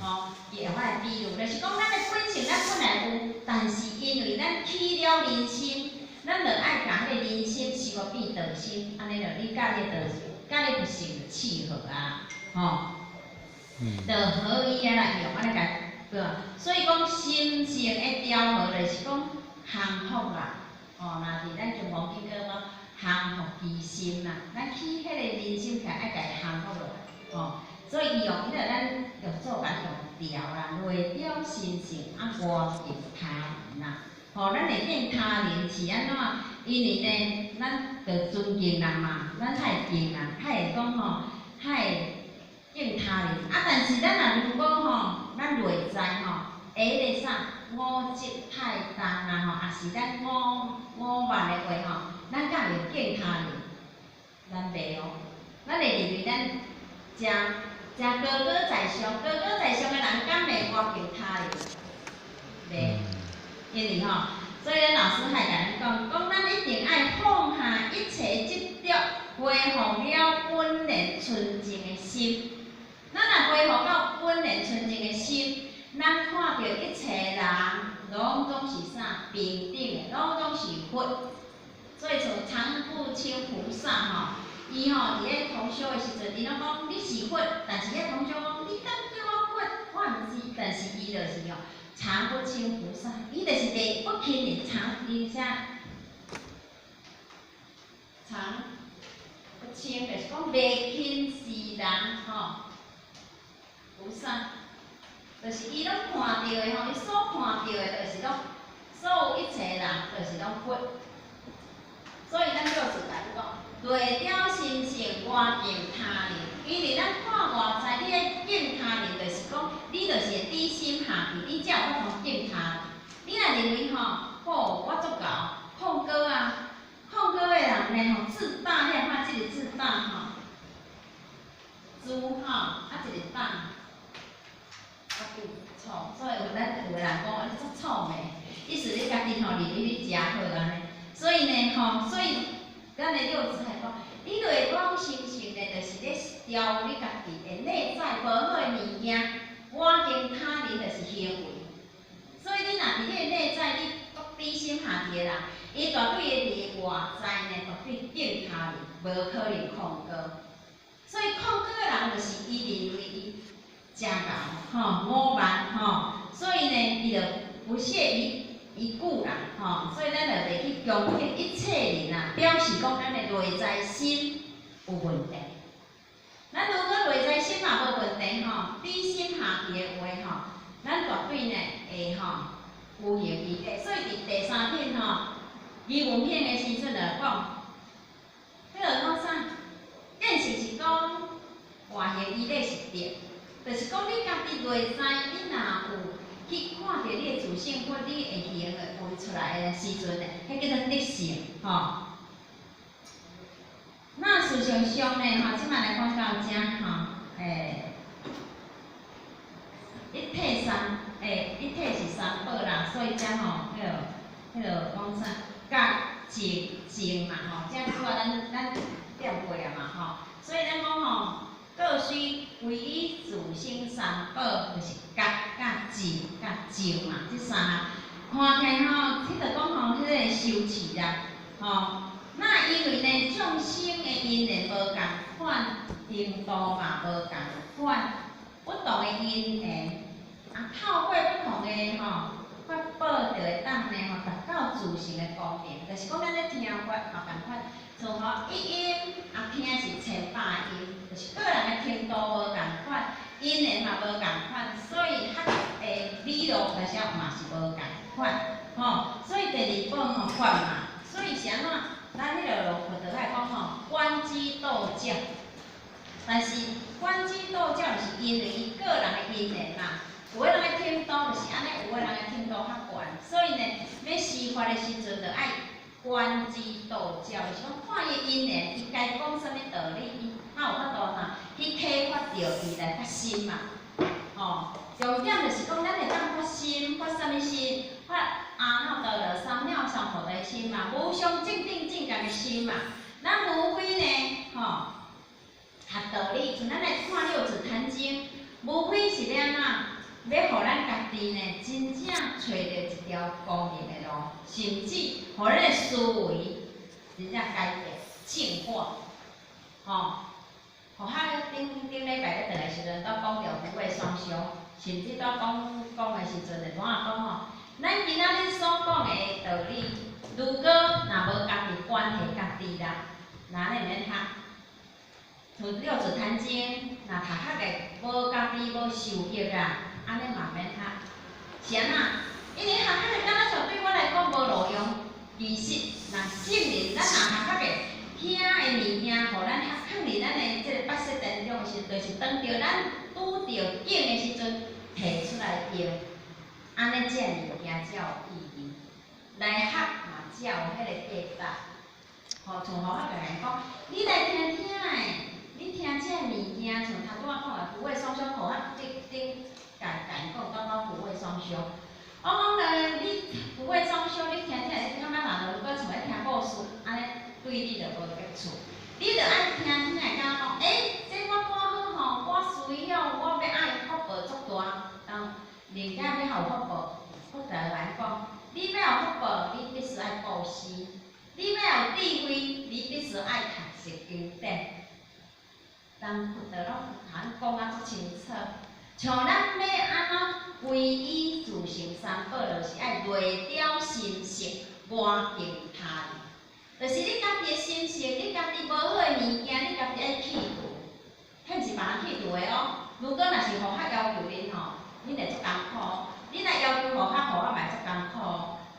吼，伊會用來比喻，就是講咱的本性，咱本來有，但是因為咱起了人心，咱就愛共彼個人心修予變道心，按呢就你佮你的道，佮你佛性就契合啊，吼，就合一啊啦，用按呢共對吧？所以講心性的調和，就是講降服啦，吼，若佇咱金剛經講降伏其心啦，咱起彼個人心起來，愛共伊降服落來，吼。所以伊用彼個咱六祖共用調啦，內調心性，啊外敬他人啦。吼，咱會敬他人是按怎？因為呢，咱著尊敬人嘛，咱較會敬人，較會講吼，較會敬他人。啊，但是咱若如果吼，咱內在吼，會彼個啥我執太重啊吼，抑是咱我慢的話吼，咱敢會敬他人？咱袂哦，咱會認為咱誠誠高高在上，高高在上的人敢會外敬他人？袂，因為吼，所以咱老師還共咱講，講咱一定愛放下一切執著，恢復了本然純淨的心。咱若恢復到本然純淨的心，咱看著一切人，攏總是啥平等的，攏總是佛。所以像常不輕菩薩吼，伊吼佇咧同修的時陣，伊攏講你是佛，但是彼同修講你敢叫我佛，我毋是，但是伊就是吼常不輕菩薩，伊就是袂不輕人常，伊啥常不輕，就是講袂輕視人吼，菩薩，就是伊攏看著的吼，伊所看著的，就是攏所有一切人，就是攏佛。所以咱六祖共你講，內調心性，外敬他人。因為咱看外在，你愛敬他人，就是講你就是會低心下去，你才有法度敬他人。你若認為吼，吼我足𠢕，控高啊，控高的人呢吼，自大，你來看這個自大吼，自吼，啊一个胆，啊有臭，所以有咱有的人講你足臭味，意思你家己吼認為你誠好按呢。所以呢吼，所以咱的六祖來講，你就會講心性呢，就是咧調你家己的內在無好的物件，外境他人就是行為。所以你若佇你的內在，你閣低心下去的人，伊絕對會佇外在呢，絕對敬他人，無可能控告。所以控告的人就是伊認為伊誠𠢕吼，傲慢吼，所以呢，伊就不屑一顧啦，吼，所以咱就袂去攻擊一切人啊，表示講咱的內在心有問題。咱如果內在心嘛無問題吼，低心下去的話吼，咱絕對呢會吼有形於體。所以佇第三品吼，疑雲品的時陣就講，彼個講啥？見性是講外形依理是德，就是講你家己內在，你若有去看著你的自性或你的行的畫出來的時陣呢，彼叫做德性吼。那事實上呢，吼，這擺來講到遮吼，一體三，一體是三寶啦，所以遮吼，彼個講啥？覺淨淨嘛吼，這拄仔咱念過啊嘛吼，所以咱講吼，過須歸依自性三寶，就是覺佮淨佮淨嘛，這三項。看起來吼，彼個講吼，彼個修持啦，吼。那因為呢，眾生的因緣無仝款，程度嘛無仝款，不同的因緣，啊，透過不同的吼法寶，就會當呢吼達到自性的光明。就是講咱咧聽法嘛仝款，像吼一音啊聽是千百音，就是個人的程度無仝款，因緣嘛無仝款，所以學的理路有時嘛是無仝款，吼。所以第二寶吼法嘛，所以是按怎？咱彼个佛陀愛講吼，觀機逗教，但是觀機逗教是因為伊個人的因緣嘛，有的人的程度就是按呢，有的人的程度較懸，所以呢，欲施法的時陣就愛觀機逗教，就是講看伊因緣，伊該講啥物道理，伊才有法度哈去啟發著伊來發心嘛，吼。重點就是講，咱會當發心，發啥物心？發阿耨多羅三藐三菩提心嘛，無上正等正覺的心嘛。咱無非呢，吼，學道理，像咱來看六祖壇經，無非是欲按怎，欲予咱家己呢，真正揣著一條光明的路，甚至予咱的思維真正改變、淨化，吼。予較頂頂禮拜咧轉來時陣，拄講著福慧雙修，甚至拄講講的時陣，就拄仔講吼，咱今仔日所講的道理，如果若無家己關係家己啦，那按呢毋免學。像六祖壇經，若讀學的無家己無受益啊，按呢嘛免學。是按怎？因為學學的敢若像對我來講無路用。其實，若聖人，咱若學學的，遐的物件，予咱學囥佇咱的這個八識田中的時陣，就是當著咱拄著境的時陣，提出來用，按呢這个物件才有意義。來學嘛才有彼個價值。吼，像吼我共人講，你來聽聽的，你聽這個物件，像頭拄仔講的福慧雙修，予我頂頂共共講講到福慧雙修。我講咧，你福慧雙修，你聽聽，你感覺若如果像咧聽故事，按呢對你就無益處。你著愛聽聽會感覺講，欸，這我拄好吼，我需要，我欲愛福報足大，當人家欲予福報，佛陀來講，你欲有福報，你必須愛布施；你欲有智慧，你必須愛學習經典。人佛陀攏共咱講啊足清楚，像咱欲按怎歸依自性三寶，就是愛內調心性，外敬他人。就是你家己的心性，你家己無好的物件，你家己愛去除，彼毋是別人去除的哦。如果若是佛學要求恁吼，恁會足艱苦。恁若要求佛學，佛學嘛會足艱苦。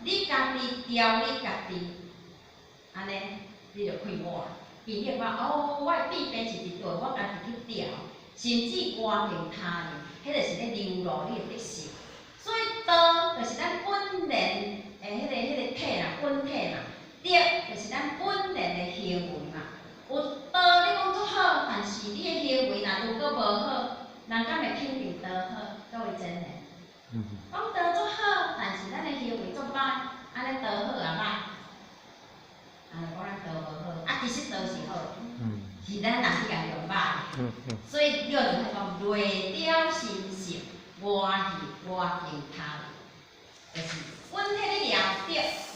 你家己調你家己，按呢你就快活。伊會講哦，我的弊病是佇佗，我家己去調，甚至外敬他人，彼就是咧流露你的德性。所以道就是咱本然的彼個體啦，本體嘛。德就是咱本然的行為嘛。有道你講足好，但是你的行為若如果人敢會肯定道好？各位真的？講道足好，但是咱的行為足歹，按呢道好也歹。按呢講咱道無好，啊，其實道是好，是咱人去共用歹。所以叫做講內雕心性，外去外境他，就是本體你了得，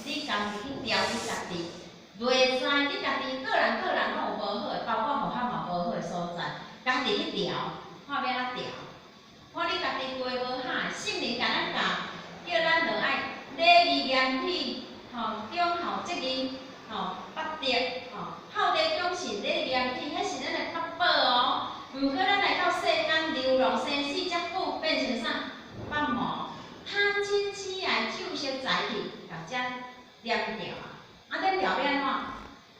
你家己去調你家己。內在你家己個人個人攏有無好的，包括學校嘛無好的所在，家己去調，看欲按怎調。看你家己對無哈，聖靈共咱教，叫咱著愛禮義嚴體，吼，忠孝節義，吼，八德，吼，孝悌忠信禮義廉恥，彼是咱的法寶哦。毋過咱來到世間流浪生死遮久，變成啥？法魔，貪嗔癡愛酒色財氣，共遮黏著啊！啊，黏著欲按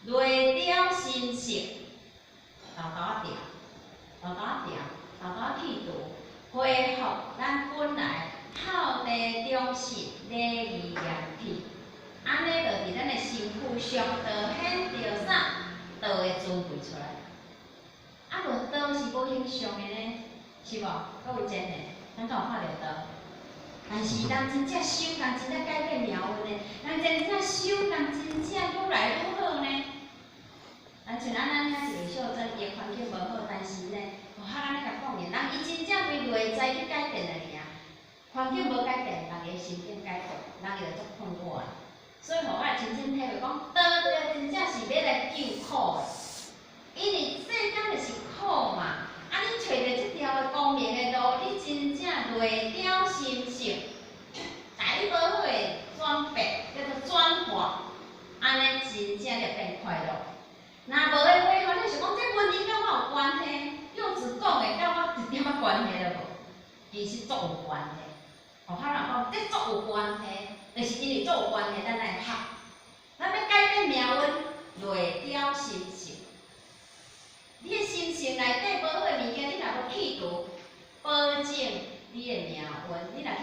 怎？內雕心性，沓沓仔調，沓沓仔調，沓沓仔去除，恢復咱本來孝悌忠信禮義廉恥，按呢就佇咱的身軀上就顯著啥？道的尊貴出來。啊，無道是無形象的呢，是無？各位真的，咱敢有看著道？但是人真正修，人真正改變命運的，人真正修，人真正愈來愈好呢。咱像咱咱遐一个小鎮，伊的環境無好，但是呢，有較按呢共講的，人伊真正對內在去改變了爾，環境無改變，人的心境改變，人伊就足困惑的。所以予我親身體會講，道就真正是欲來救苦的，因為世間就是苦嘛。啊，你揣著這條的光明的路，你真正內雕心性，共你無好的轉變，叫做轉化，按呢真正就變快樂。若無的話吼，你想講這問題佮我有關係？幼子講的佮我一點仔關係都無，其實足有關係。哦，較人講這足有關係，就是因為足有關係，咱來學，咱欲改變命運，內雕心性。你的心性內底無好的物件，你若無去除，保證你的命運，你若去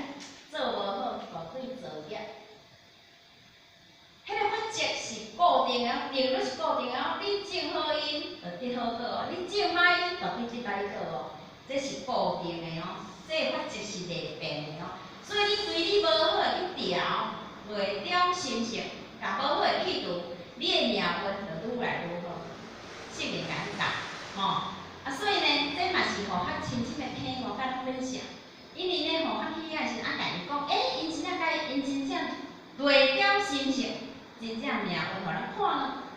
做無好，絕對造業。彼個法則是固定的，定律是固定的哦。你種好因，就得好果哦；你種歹因，就對得歹果哦。這是固定的哦，這個法則是袂變的哦。所以你對你無好的去調，內中心性，共無好的去除，你的命運就愈來愈好。聖靈共你教，吼啊，所以呢，這嘛是予較深深的體悟，共咱分享。因為呢，予較去遐時陣，啊，共𪜶講，欸，𪜶真正改，𪜶真正內中心性，真正命運，予咱看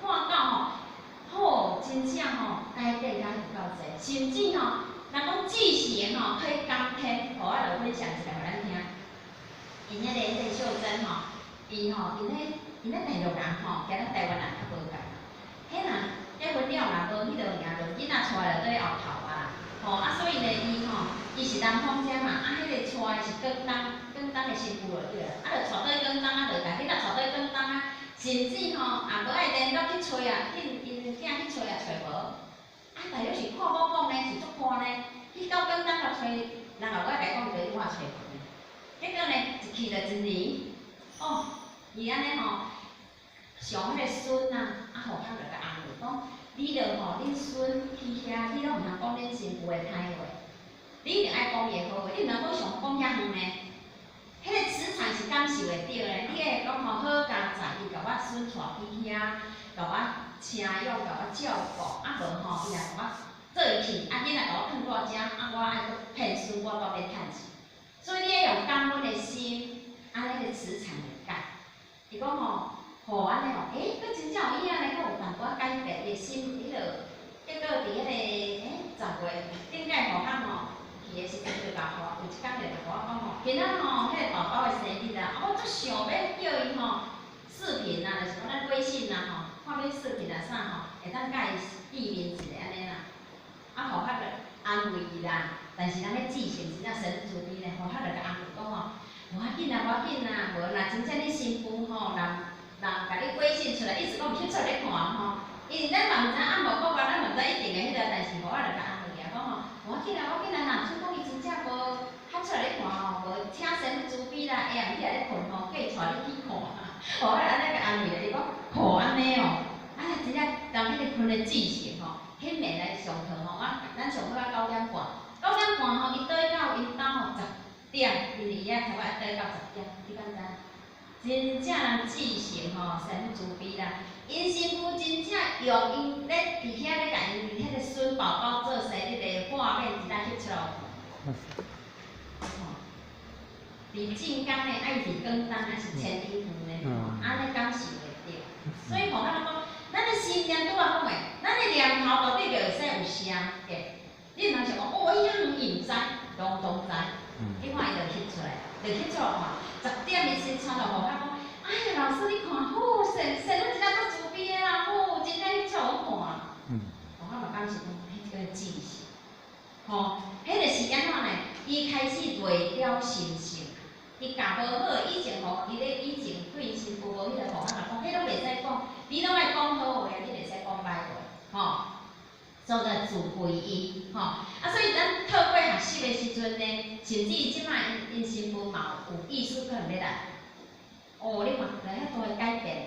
看到吼，好，真正吼改變甲有夠濟，甚至吼，人講志行吼可以感天，予我來分享一下予咱聽。𪜶彼個秀珍吼，伊吼，𪜶彼大陸人吼，佮咱台灣人較無仝。彼若結婚了若無彼落爾，就囡仔帶就佇後頭啊啦，吼啊，所以呢，伊吼，伊是南方遮嘛，啊，彼個帶的是廣東，廣東的新婦就對啦，啊，就帶佇廣東啊，就共囡仔帶佇廣東啊，甚至吼也無愛聯絡去揣啊，去𪜶囝去揣也揣無。啊，大約是看某講呢，是足看呢，去到廣東來揣，人後我共伊講，伊就永遠揣無。結果呢，一去就一年，哦，伊按呢吼，上彼個孫啊，啊，予較就共安慰講，你著吼，恁孫去遐，你攏毋通講恁新婦的歹話，你一定愛講伊的好話，你毋通講上講遐遠呢。彼個磁場是感受會著的，你會講吼好佳哉，伊共我孫帶去遐，共我請養，共我照顧，啊無吼，伊也共我做去，啊囡仔共我囥蹛遮，啊我愛閣騙孫，我煞免趁錢。所以你愛用感恩的心，按呢個磁場會改。伊講吼，吼按呢吼，欸，閣真正有影呢，閣有淡薄仔改變，伊的心彼落，結果佇彼個10月頂擺予較吼去的時陣，就共我有一工就共我講吼，今仔吼彼個寶寶的生日啊，啊我足想欲叫伊吼視頻啊，就是講咱微信啊吼，看欲視頻啊啥吼，會當佮伊見面一下按呢啦，啊予較個安慰伊啦。但是人咧志性真正神慈悲咧，予較就共安慰講吼，無要緊啦，無要緊啦，無若真正你新婦吼，人人共你微信出來，意思講翕出來咧看吼，因為咱嘛毋知按無國啊，咱嘛毋知一定的彼個，但是予我就共安慰啊，講吼，無要緊啦，無要緊啦，若準講伊真正無翕出來咧看吼，無請神慈悲啦，下暗起來咧睏吼，叫伊帶你去看，予我按呢共安慰咧，伊講吼按呢哦，啊真正人彼個睏的志性吼，彼暝來上課吼，我咱上課到9點半。9點半吼，真正人至誠吼，善慈悲啦。𪜶新婦真正用𪜶咧佇遐咧共𪜶彼個孫寶寶做生日的畫面，一下翕出來。吼，佇晉江的，啊伊佇廣東，啊是千里遠的，吼，按呢感受會著。所以吼，咱講，咱的心念拄仔講的，咱的念頭到底就會使有聲的。你毋通想講，哦，伊遐遠伊毋知，攏總知。你看伊就翕出來，就翕出來看，10點伊先傳來予我講，哎呀，老師你看，好，善善女真正足慈悲的啦，好，真正翕出來予阮看。我嘛感受講，彼個知識，吼，彼個是按怎呢？伊開始袂了心性，伊教無好，以前吼，伊咧以前對新婦無彼個吼，我嘛講，彼攏袂使講，你攏愛講好話，你袂使講歹話，吼。所以自歸依，吼，啊，所以咱透過學習的時陣呢，甚至這擺𪜶新婦嘛有意思可能欲來，哦，你看來遐大的改變，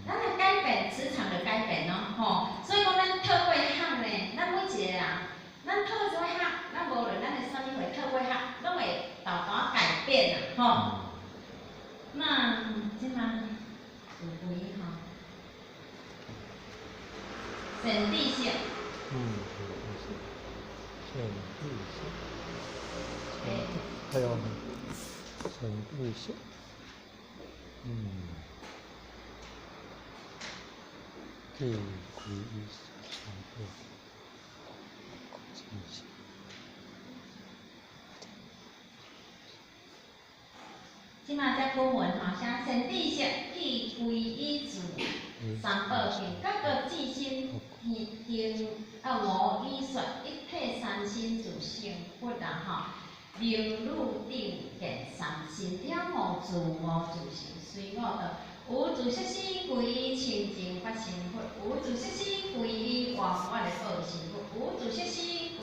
咱的改變，磁場的改變咯，吼，所以講咱透過學呢，咱每一個人，咱透過學，咱無論咱的啥物會透過學，攏會沓沓改變啦，吼。那這擺自歸依吼，善知識。
善知識，還有善知識，地歸依三寶，知識。
這馬這古文吼，寫善知識去歸依自三寶經，各個至心行啊無語說，一體三身自成佛啊吼，明汝頂見三身了悟自悟自成隨我道，有自色身歸依清淨法身佛，有自色身歸依圓滿的報身佛，有自色身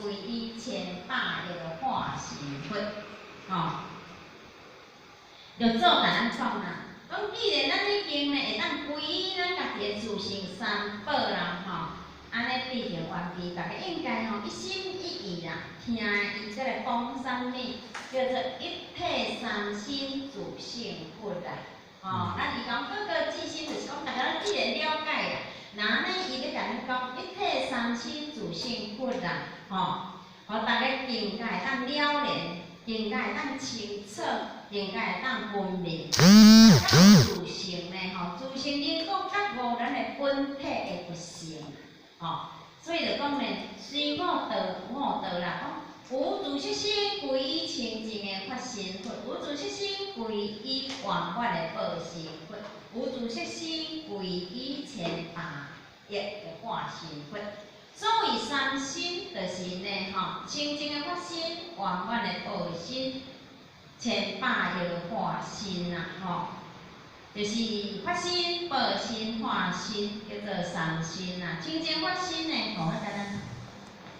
歸依千百億化身佛，吼。就做共咱講啦，講既然咱已經呢會當歸依咱家己的自性三寶啦，吼，按呢變成完備，逐家應該吼一心一意啦，聽伊這個講啥物，叫做一體三身自性佛啦，吼，咱伊講各個自心，就是講逐家咱既然了解啦，那按呢伊欲共咱講一體三身自性佛啦，吼，予逐家更加會當了然，更加會當清楚。更加會當分明，自性呢？吼，自性能夠覺悟咱的本體的佛性，吼，所以就講呢，隨五道五道啦，講有自色身歸依清淨的法身佛，有自色身歸依圓滿的報身佛，有自色身歸依千百億的化身佛。所謂三身，就是呢，吼，清淨的法身，圓滿的報身。千百億化身啊，吼，就是法身、報身、化身，叫做三身啊。清淨法身呢，吼，我共咱分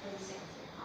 享一下吼。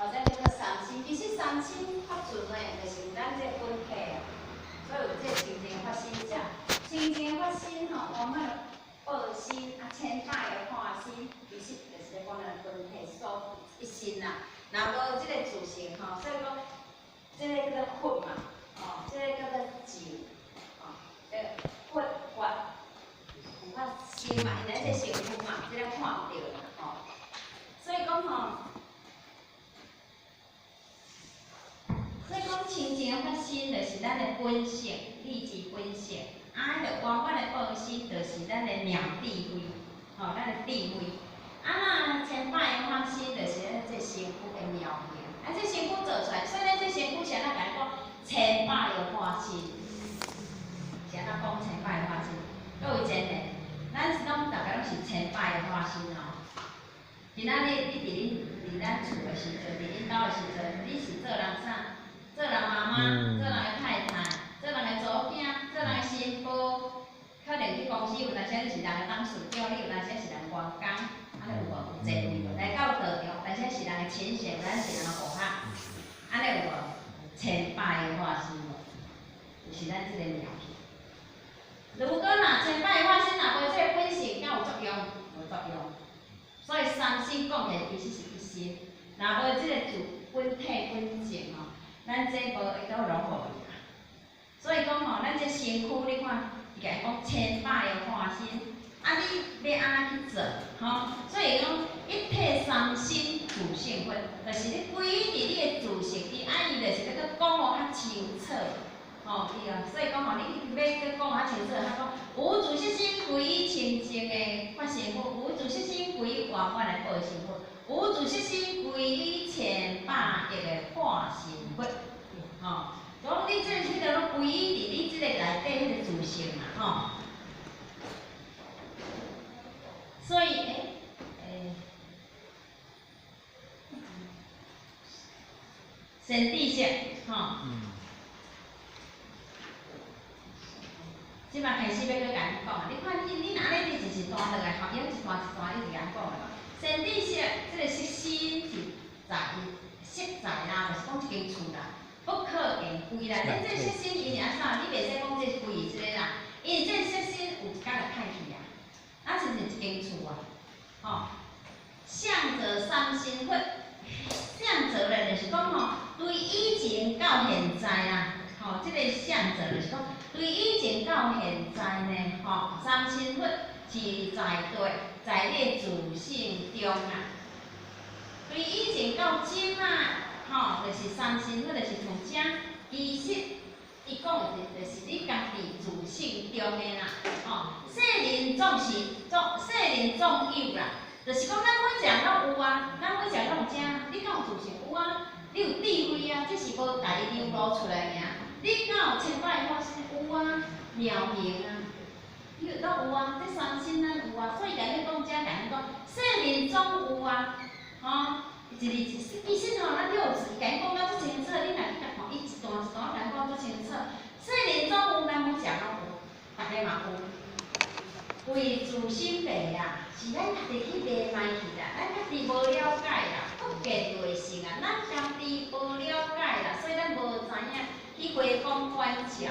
哦，咱這個三身，其實三身法尊呢，就是咱這個本體啊，所以有這個清淨法身者，清淨法身吼，身啦。若無這個自性吼，所以講，這個叫做佛嘛，吼，這個叫做淨，吼，這個佛法有法身嘛，因為這身軀嘛，這個看毋著嘛，吼。所以講吼，所以講清淨的法身就是咱的本性，理智本性。啊，彼個圓滿的報身就是咱的妙智慧，吼，咱的智慧。啊，那千百个化身就是咱這身軀的妙形。啊，這身軀做出來，所以咱這身軀是按怎共你講？千百个化身，是按怎講千百個化身？各位真的，咱是攏逐家攏是千百个化身吼。今仔日你佇咱厝的時陣，佇恁兜的時陣，你是做人啥？做人媽媽，做人的太太，做人的查某囝，做人的新婦。可能去公司有當時你是人的董事長，你有當時是人員工，按呢有無？有座位無？來到道場，有當時是人的親屬，有當時是人的顧客，按呢有無？千百个化身無？就是咱這個妙形。如果若千百个化身若無這個本性，敢有作用？無作用。所以三身講起來其實是一身，若無這個自本體本淨吼，咱這無會當攏無去啊。所以講吼，咱這身軀你看，伊共講千百个化身，啊你欲按怎去做？吼，所以講一體三身自性佛，就是你歸佇你的自性，伊按伊就是欲閣講予較清楚，吼，伊啊，所以講吼，你欲閣講較清楚，較講無自色身歸清淨的法身佛，無自色身歸圓滿的報身佛，無自色身歸千百億的化身佛，吼。講你這個彼個攏歸佇你這個內底彼個自性嘛，吼。所以，善知識，吼。這擺開始欲閣共你講，你看你若按呢一一段落來，學用一段一段一直共講的嘛。善知識，這個色身是在色在啦，就是講這間厝啦，不可言歸啦。咱這個色身因為按怎？你袂使講這是歸這個啦，因為這個色身有一工就歹去啊，啊，親像一間厝啊，吼。相者三身佛，相者咧就是講吼，對以前到現在啦，吼，這個相者就是講。對以前到現在呢，吼，三身佛是在對，在你的自性中啊。對以前到今啊，吼，就是三身佛，就是從遮，其實伊講的就是你家己自性中的啦，吼。世人總是總，世人總有啦，就是講咱每一個人攏有啊，咱每一個人攏有遮，你敢有自性？有啊，你有智慧啊，只是無共伊流露出來爾。你敢有千百个化身？有啊，妙行啊，你有都有啊，這三身咱有啊，所以共你講遮，共你講，世人總有啊，吼，一字一其實吼，咱六字共你講甲足清楚，你若去共看，伊一段一段共你講足清楚。世人總有，咱每一個人攏有，逐个嘛有。為自心迷啊，是咱家己去迷迷去啦，咱家己無了解啦，不見內性啊，咱家己無了解啦，所以咱無知影。去回光返照，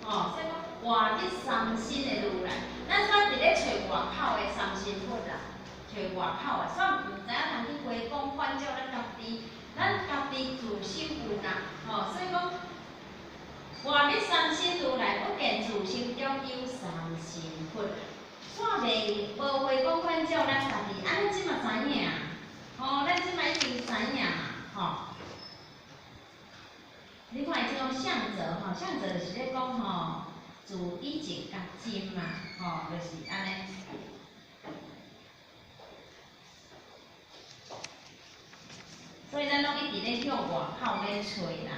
吼，所以講活佇三身的如來，咱煞佇咧揣外口的三身佛啦，揣外口的，煞毋知影通去回光返照咱家己，咱家己自心有啦，吼，所以講活佇三身如來，不見自心中有三身佛，煞袂無回光返照咱家己，按呢這嘛知影，吼，咱這嘛已經知影嘛，吼。你看伊這種相者吼，相者就是咧講吼，自以前甲今嘛，吼，就是按呢。所以咱攏一直咧向外口咧揣啦，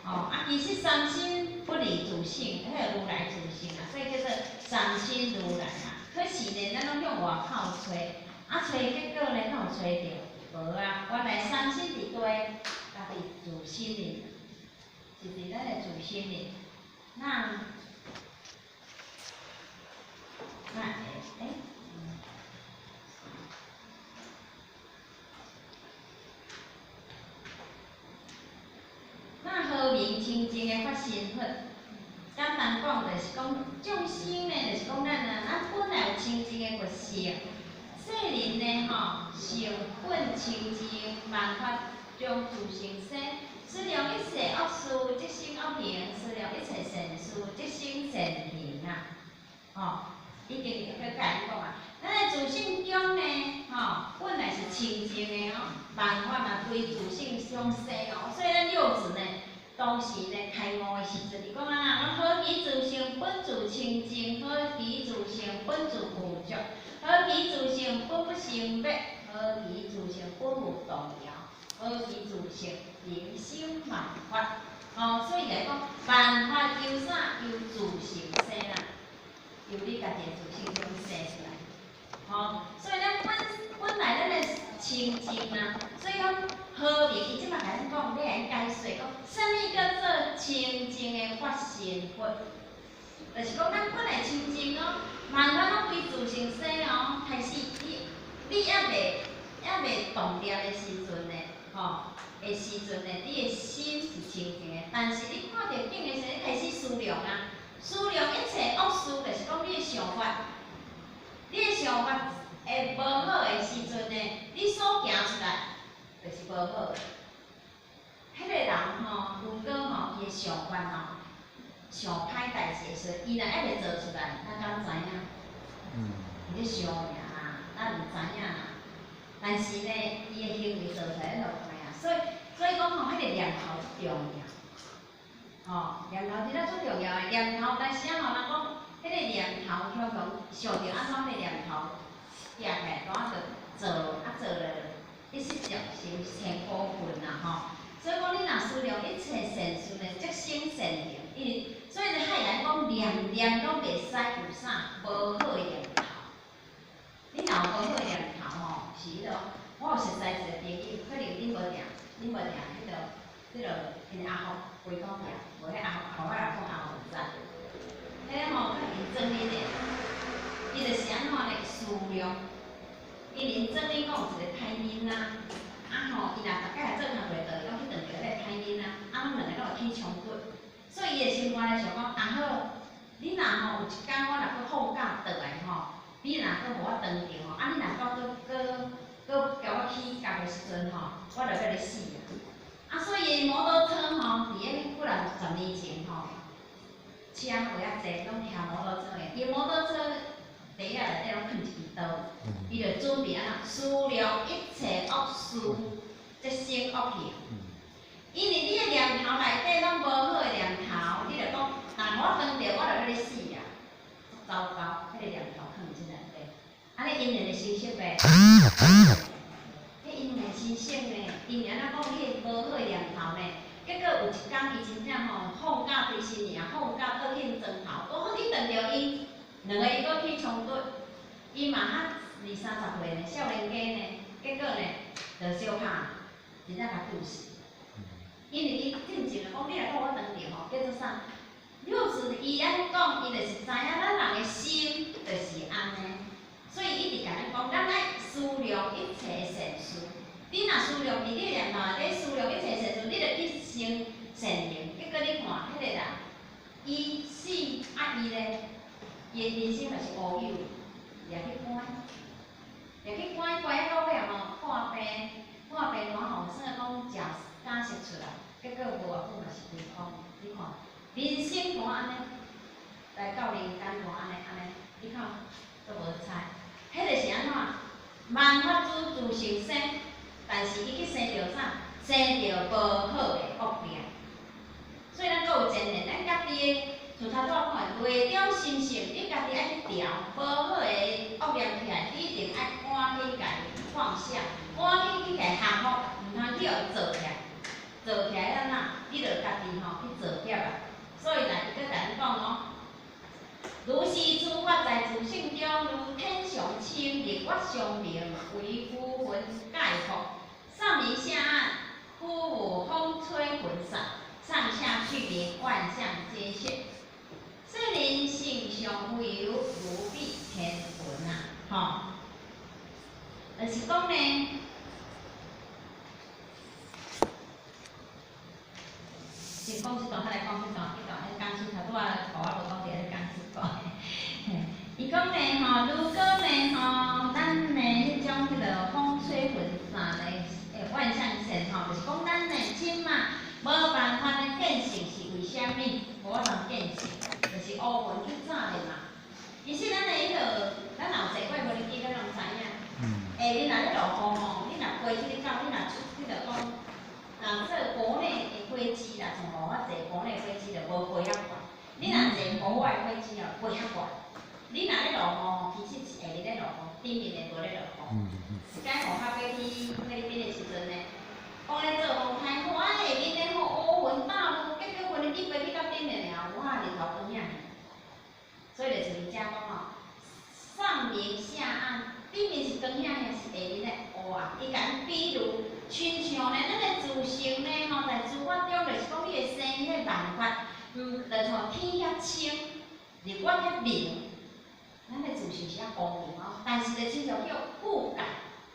吼啊，其實三身不離自性，彼個如來自性啊，所以叫做三身如來啊。可是呢，咱攏向外口揣，啊揣結果呢，敢有揣著？無啊，原來三身佇佗，家己自心裡。是佇咱的自心裡，那欸，那何名清淨的法身佛？簡單講就是講眾生呢，就是講咱啊，咱本來有清淨的佛性，世人呢吼，受本清淨，萬法從自性生。思量一切惡事，即生惡行；思量一切善事，即生善行啊！吼，已經去共伊講啊。咱的自性中呢，吼，本來是清淨的哦，萬法嘛歸自性相生哦，所以咱六祖呢，當時呢開悟的時陣，伊講啊，何其自性本自清淨，何其自性本自具足，何其自性本不生滅，何其自性本無動搖，何其自性能生萬法。哦，所以來講，萬法由啥？由自性生啦，由你家己的自性中生出來。吼，所以咱本來咱的清淨啊，所以講和平，伊這擺共咱講，欲來解說講，啥物叫做清淨的法身佛？就是講咱本來清淨哦，萬法攏歸自性生哦。開始你猶未動念的時陣呢，吼的時陣呢，你的心是清淨的，但是你看著境的時陣，你開始思量啊，思量一切惡事，就是講你的想法。你的想法會無好的時陣呢，你所行出來就是無好的。彼個人吼，如果吼伊的想法吼，想歹代誌的時陣，伊若猶未做出來，咱敢知影？伊咧想爾啦，咱毋知影啦。但是呢，伊的行為做出來，咱就知影。所以講吼，彼個念頭足重要。吼，念頭真正足重要的，念頭，但是啊吼，人講。彼個念頭，向講想著按怎，彼個念頭行起來，怎啊就做，啊做了，一失足成千古恨啊吼。所以講，你若思量一切善事呢，則生善行。因為所以咧，海人講念念攏袂使有啥無好的念頭。你若有無好的念頭吼，是彼個。我有熟似一個朋友，可能恁無定彼個，𪜶阿福規講定，無彼阿福，我來講阿福毋知。彼個吼，較𪜶祖囡的，伊就是按怎咧思量，因𪜶祖囡講有一個歹囡仔，啊吼，伊若逐擺做工課倒，伊攏去撞著彼個歹囡仔，啊，阮兩个攏會起衝突，所以伊的心肝內想講，啊好，你若吼有一工我若閣放假轉來吼，你若閣無我當著吼，啊你若閣閣閣閣共我起角的時陣吼，我就欲你死啊！啊，所以摩托車吼，佇咧幾若十年前吼。車無遐濟，攏騎摩托車的。伊摩托車袋仔內底攏囥一支刀，伊就準備按怎思量一切惡事，則生惡行。因為你的念頭內底攏無好的念頭，你就講，若我當著，我就欲你死啊！足糟糕，彼個念頭囥佇內底。按呢因緣會成熟袂？彼因緣成熟呢？因為按怎講，你的無好的念頭呢？結果有一工，伊真正吼放假對新年放假倒去轉頭，拄好去撞著伊，兩个伊閣起衝突。伊嘛較二三十歲呢，少年家呢，結果呢，就相拍，真正共拄死。因為伊進前就講，你若閣我當著吼，叫做啥？六祖伊按呢講，伊就是知影咱人的心就是按呢，所以伊一直共咱講，咱愛思量一切善事。你若思量佇你念頭內底思量一切善事，你就去生善行。結果你看，彼個人，伊死啊伊咧，伊的人生就是烏有，掠去關，掠去關關啊到尾吼破病，破病爛吼，算講食假釋出來，結果無偌久嘛是歸空。你看，人生看按呢，來到人間看按呢按呢，你看都無彩。彼個是按怎？萬法諸自性生。但是伊去生著啥？生著無好的惡念。所以咱閣有前言，咱家己的，像頭拄仔講的，內中心性，你家己愛去調，無好的惡念起來，你一定愛趕緊共伊放下，趕緊去共伊降服，毋通去予伊做起來。做起來按怎？你就家己吼去造業啊。所以來，伊閣共咱講哦，如是諸法在自性中，如天上星，日月相明，為浮雲蓋覆。上明下暗，忽有風吹雲散，上下俱明，萬象皆現。世人性相非有，如彼天雲啊，吼，就是講呢，先講這段，再來講彼段，彼段彼講師頭拄仔互我無講著，彼講師講。伊講呢吼，如果呢吼，咱呢彼種彼個風吹雲散呢，就無飛遐懸。你若坐戶外火車哦，飛遐懸。你若咧落雨吼，其實是下面咧落雨，頂面的無咧落雨。一擺吼，較欲去菲律賓的時陣呢，講咧做風颱風，啊下面咧吼烏雲大霧，結果雲你飛去到頂面爾，哇，日頭光遐爾。所以就像伊遮講吼，上明下暗，頂面是光遐爾，是下面咧烏暗。伊共咱比喻，親像呢，咱的自性呢吼，在諸法中就是講你會生彼個萬法，就像天遐清，日月遐明。咱的自性是遐光明吼，但是就親像叫覆蓋，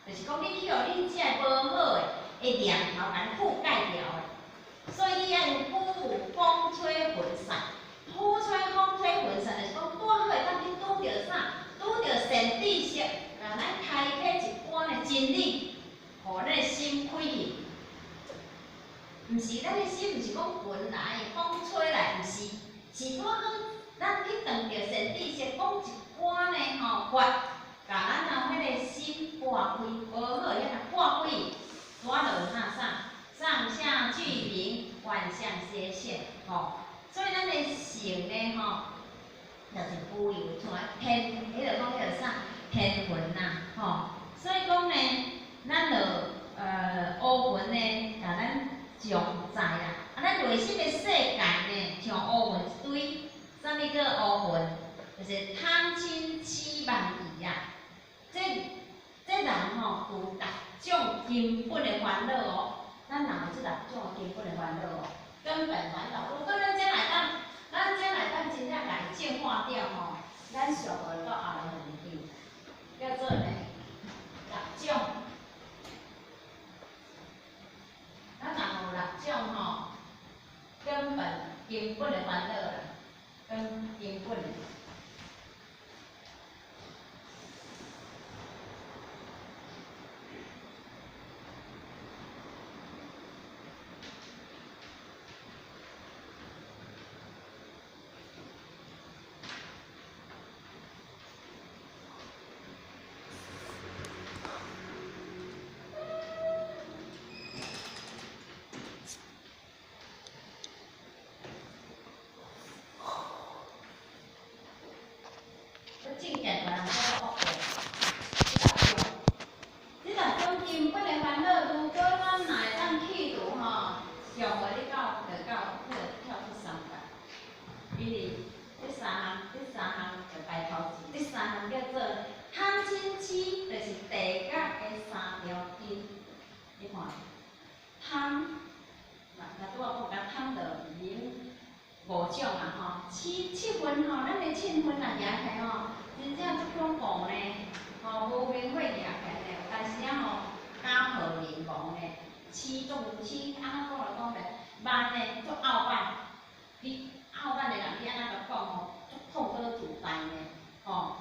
就是講你去予你這个無好的的念頭共你覆蓋掉的，所以你愛有雨霧風吹雲散，雨吹風吹雲散，就是講拄好會當去拄著啥？拄著善知識，共咱開啟一寡的真理，予咱的心開去。毋是咱的心，毋是講雲來風吹來，毋是，是拄好咱去撞著善知識，講一寡呢吼法，共咱啊彼个心撥開，無好遐若撥開，拄仔就有啥啥，上下俱明，萬象皆現，吼。所以咱的性呢吼，就是浮游像天，彼个講彼个啥天雲呐，吼。所以講呢，咱就烏雲呢，共咱常在啦。啊，咱內心的世界呢，像烏雲一堆，啥物叫烏雲？就是貪嗔癡慢疑啊。這人吼有六種根本的煩惱哦。咱人有這六種根本的煩惱哦，根本煩惱。如果咱這會當，咱這會當真正共伊淨化掉吼，咱上無到阿羅漢的地，叫做呢六種。咱人有六種吼，根本的煩惱啦，根本的。正見大人講惡的，這六種根本的煩惱，如果咱若會當去除吼，上無你到就到彼個跳出三界，因為這三項就排頭前，這三項叫做貪嗔癡，就是地獄的三條筋。你看，貪，若拄仔講甲貪就明五種啊吼，痴七分吼，咱的七分若舉起來吼，真正足恐怖呢，吼，無明火舉起來呢，有當時仔吼家破人亡呢，痴足有痴，按怎講就講咧，慢呢足傲慢，你傲慢的人，你按怎共講吼，足痛閣自大呢，吼，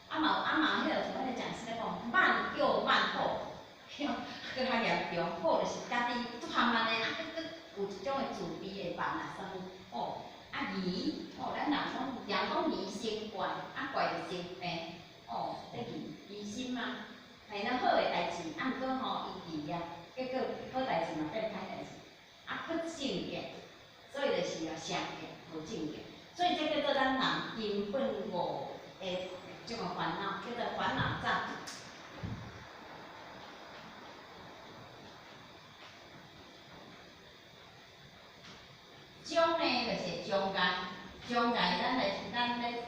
啊嘛有啊嘛，彼个像彼个講師咧講，慢又慢好，閣較嚴重，好就是家己足含慢的，啊閣閣有一種的自卑的慢啊，啥物，哦，啊疑，哦，咱人講人講疑心怪，啊怪就生病，哦，這疑疑心啊，係咱好的代誌，啊毋過吼伊疑啊，結果好代誌嘛變歹代誌，啊不正見，所以就是啊邪見無正見，所以這叫做咱人根本五的這種煩惱，叫做煩惱障。障呢，就是障礙，障礙咱來咱咧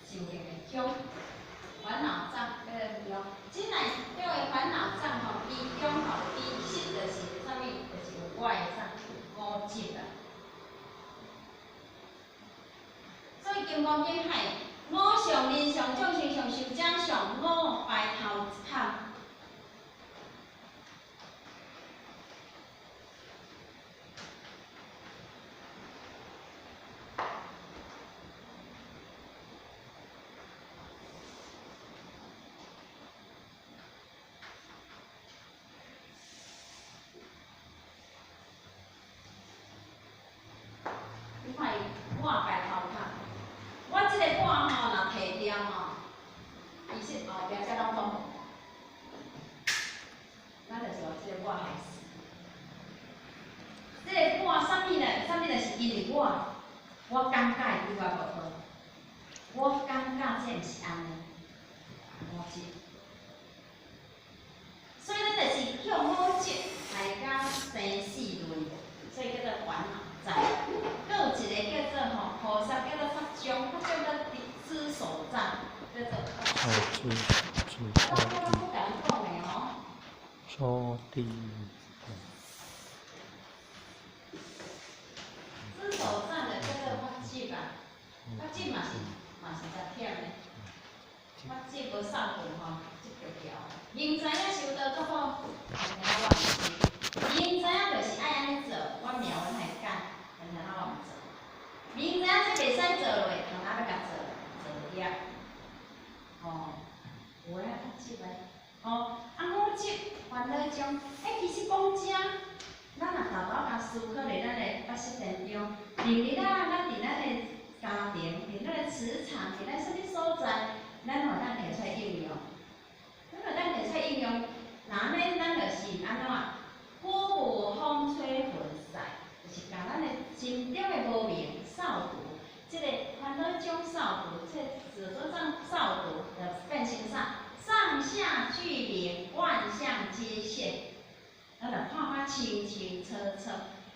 修行的障，煩惱障，彼個障。這內種的煩惱障吼，其中吼，其實就是啥物？就是有我的啥五執啊。所以《金剛經》係我相、人相、眾生相、壽者相，五排頭坎。你看伊我排頭殼，我這個我吼，若提掉吼，其實後壁才攏總無。咱就是予這個我害死。這個我啥物呢？啥物就是因為我，我感覺對我無好，我感覺這毋是按呢，五執。所以咱就是向五執來甲生死類，所以叫做煩惱障。閣有一個叫做吼，菩薩叫做法障，法障叫知所障，叫做法
哦，知
我我不敢講的吼。
初地。
知所障的叫做法執啊，法執嘛是真忝的，法執無掃除吼，執著牢。明知影修道足好，但是我毋是。明知影就是愛按呢做，我命運來改，但是我毋做。明知影這袂使做落，但我欲共做，做業。哦，有的法執的，哦，啊五執煩惱障，欸，其實講真，咱若沓沓仔共思考佇咱的八識田中，平日啊，咱佇咱的家庭，佇咱的職場，佇咱啥物所在，咱會當提出來應用。咱會當提出來應用，若按呢，咱就是按怎？火霧風吹雲散，就是共咱的心中的無明掃除，這個煩惱障掃除，這個執著障掃除，就變成啥？上下俱明，萬象皆現。咱就看甲清清楚楚。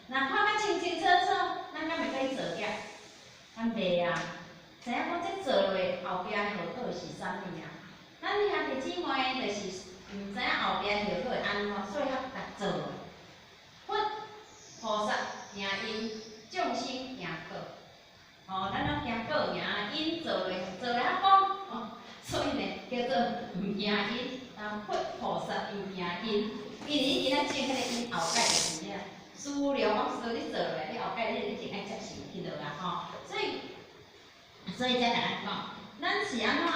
若看甲清清楚楚，咱敢會閣去造業？咱袂啊。知影講這做落後壁後果是啥物啊？咱兄弟姊妹就是毋知影後壁後果會按怎，所以較共做落。佛菩薩驚因，眾生驚果。哦，咱攏驚果爾，因做落做落較廣，哦，所以呢叫做毋驚因。啊，佛菩薩毋驚因，因為已經咧種彼個因後蓋就是啥？思量惡事你做落，你後蓋你一定愛接受去落啊吼。所以才共咱講，咱是按怎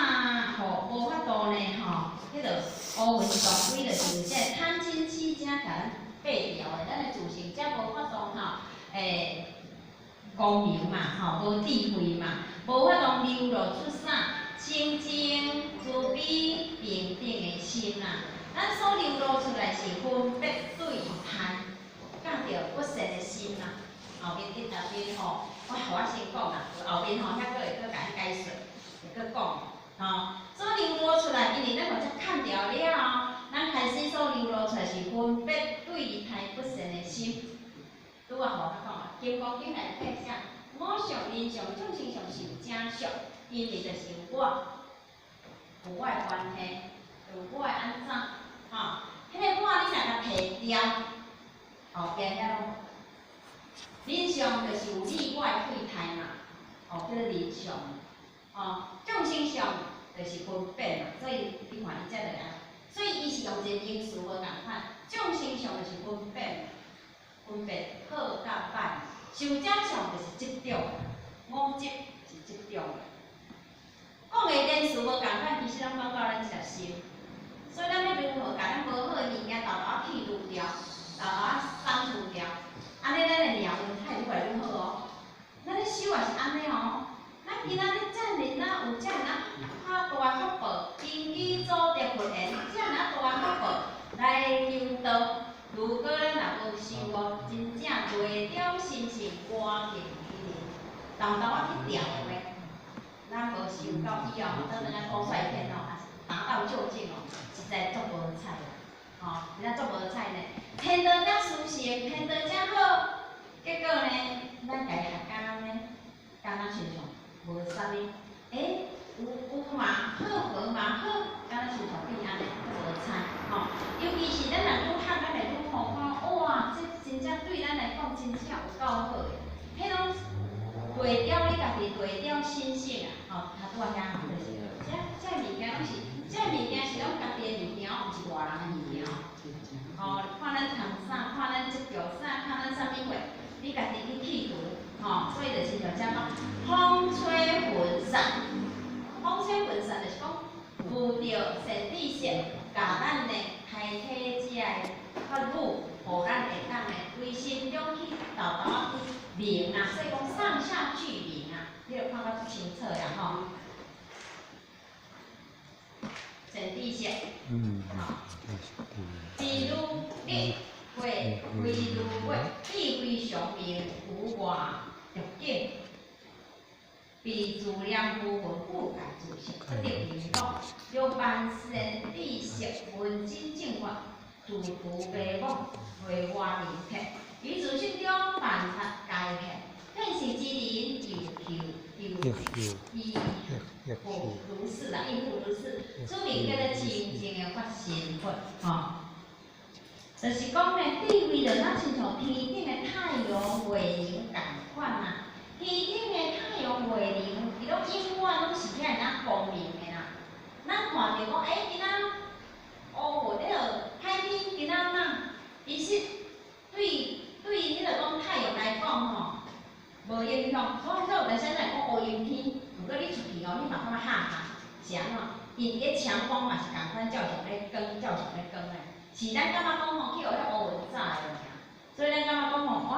吼無法度呢吼？彼个烏雲撞鬼就是這個貪嗔癡遮共咱爬掉的，咱的自性才無法度吼，欸，光明嘛吼，無智慧嘛，無法度流露出啥清淨慈悲平等的心啦。咱所流露出來是分別對待，佮著不善的心啦。後面伫後面吼，我予我先講啦，後面吼遐閣會閣共你解說，會閣講吼。所流露出來，因為咱予這砍掉了後，咱開始所流露出來是分別對待不善的心。拄仔予我講啊，《金剛經》內底寫，我相、人相、眾生相、壽者相，因為就是有我，有我的關係，有我的按怎，吼，彼個我你若共提掉，後壁遐攏無。人相就是有你我的對待嘛，哦，叫做人相，哦，眾生相就是分別嘛，所以你看伊這就按，所以伊是用一個名詞無仝款，眾生相就是分別，分別好佮歹，壽者相就是執著，五執是執著。講的言辭無仝款，其實攏講到咱一粒心，所以咱欲如何共咱無好的物件沓沓仔去除掉，沓沓仔刪除掉，按呢咱的命運才會愈來愈好哦。咱咧修也是按呢哦，咱今仔日遮爾仔有遮爾仔大的福報，根基祖德佛緣，遮爾仔大的福報來求道。如果咱若無修哦，真正內中心性乾淨起來，沓沓仔去掉的話，咱無修到以後，等陣仔講率天哦，達到究竟哦，實在足無彩啦，吼，真正足無彩呢。天道遮殊勝，天道遮好，結果呢，咱家學敢呢，敢若親像無啥物，欸，有嘛好，無嘛好，敢若親像變按呢，無彩吼。尤其是咱若愈學，咱會愈好看，哇，這真正對咱來講真正有夠好的，彼攏對調你家己對調心性啊，吼，較拄仔遐吼，就是這物件攏是，這物件是攏家己的物件，毋是外人的物件。吼，看咱穿啥，看咱執著啥，看咱啥物貨，你家己去去除，吼，所以就親像這講，風吹雲散，風吹雲散就是講，遇著善知識，共咱呢開啟這个法語，予咱會當呢，規心中去沓沓仔去明啊，所以講上下俱明啊，你就看甲足清楚呀吼。善知識，智如力，慧慧如月，智慧常明，無外欲境。被自念浮云覆盖自性，这著因果。若凡善知识闻真正法，自除迷惘，内外明彻，于自性中万法皆现，见性之人犹求犹亦复如是啦，亦复如是。此名叫做清淨的法身佛，吼。就是講呢，智慧就若親像天頂的太陽、月亮仝款啊。天頂的太陽、月亮，伊攏永遠攏是遐爾仔光明的啦。咱看著講，欸，今仔烏雲彼落歹天，今仔哪？其實對彼个講太陽來講吼，無影響。所以但是咱來講烏陰天，毋過你出去吼，你嘛感覺哈哈，是按怎？因佇咧強光嘛是仝款照常咧光，照常咧光的。是咱感覺講吼，去予彼烏雲罩的爾，所以咱感覺講吼，哇，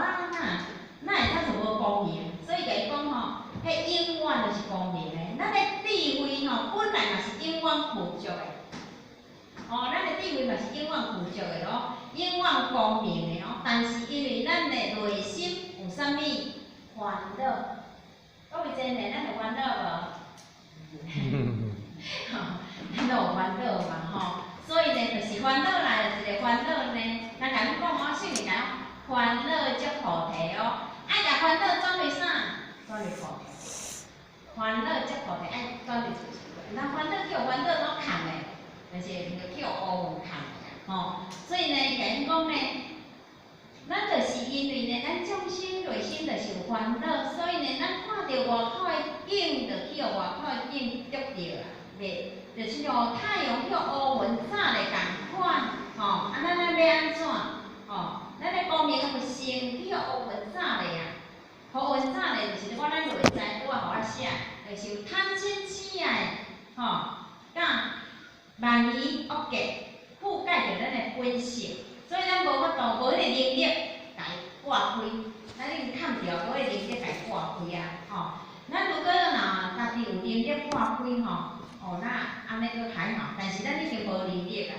哪會遮爾無光明？所以共伊講吼，彼永遠就是光明的。咱的智慧吼，本來嘛是永遠具足的。哦，咱的智慧嘛是永遠具足的咯，永遠光明的哦。但是因為咱的內心有啥物煩惱？各位真的，咱有煩惱無？吼，咱都有煩惱嘛吼。所以呢，就是煩惱來一个煩惱呢，人共阮講哦，聖人講煩惱即菩提哦，愛共煩惱轉為啥？轉為菩提。煩惱即菩提，愛轉為自性。那煩惱去予煩惱攏崁的，就是去予烏雲崁的吼。所以呢，共阮講呢，咱就是因為呢，咱眾生內心就是有煩惱，所以呢，咱看著外口的景，就去予外口的景著著啊，袂。就親像太陽去予烏雲罩咧仝款，吼，啊，咱咱欲按怎？吼，咱的光明的佛性去予烏雲罩咧啊，予烏雲罩咧，就是講咱內在拄仔予我寫，就是有貪嗔癡愛，吼，佮妄疑惡見覆蓋著咱的本性，所以咱無法度無彼個能力共伊割開，咱已經崁著，無彼個能力共伊割開啊，吼。咱如果若家己有能力割開吼，哦，那按呢閣還好，但是咱已經無能力啊，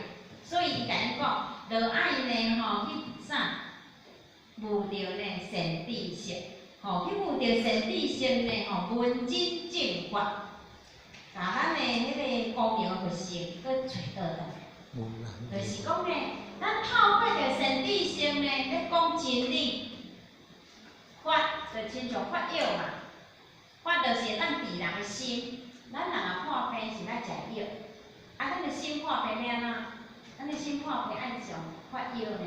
所以伊共阮講，著愛呢吼去啥，悟著呢善知識，吼去悟著善知識呢吼，聞真正法，共咱的彼個光明的佛性閣揣倒轉來，就是講呢，咱透過著善知識呢，咧講真理，法就親像法藥嘛，法就是會當治人的心。咱人若破病是愛食藥，啊，咱的心破病欲按怎？咱的心破病愛上法藥呢？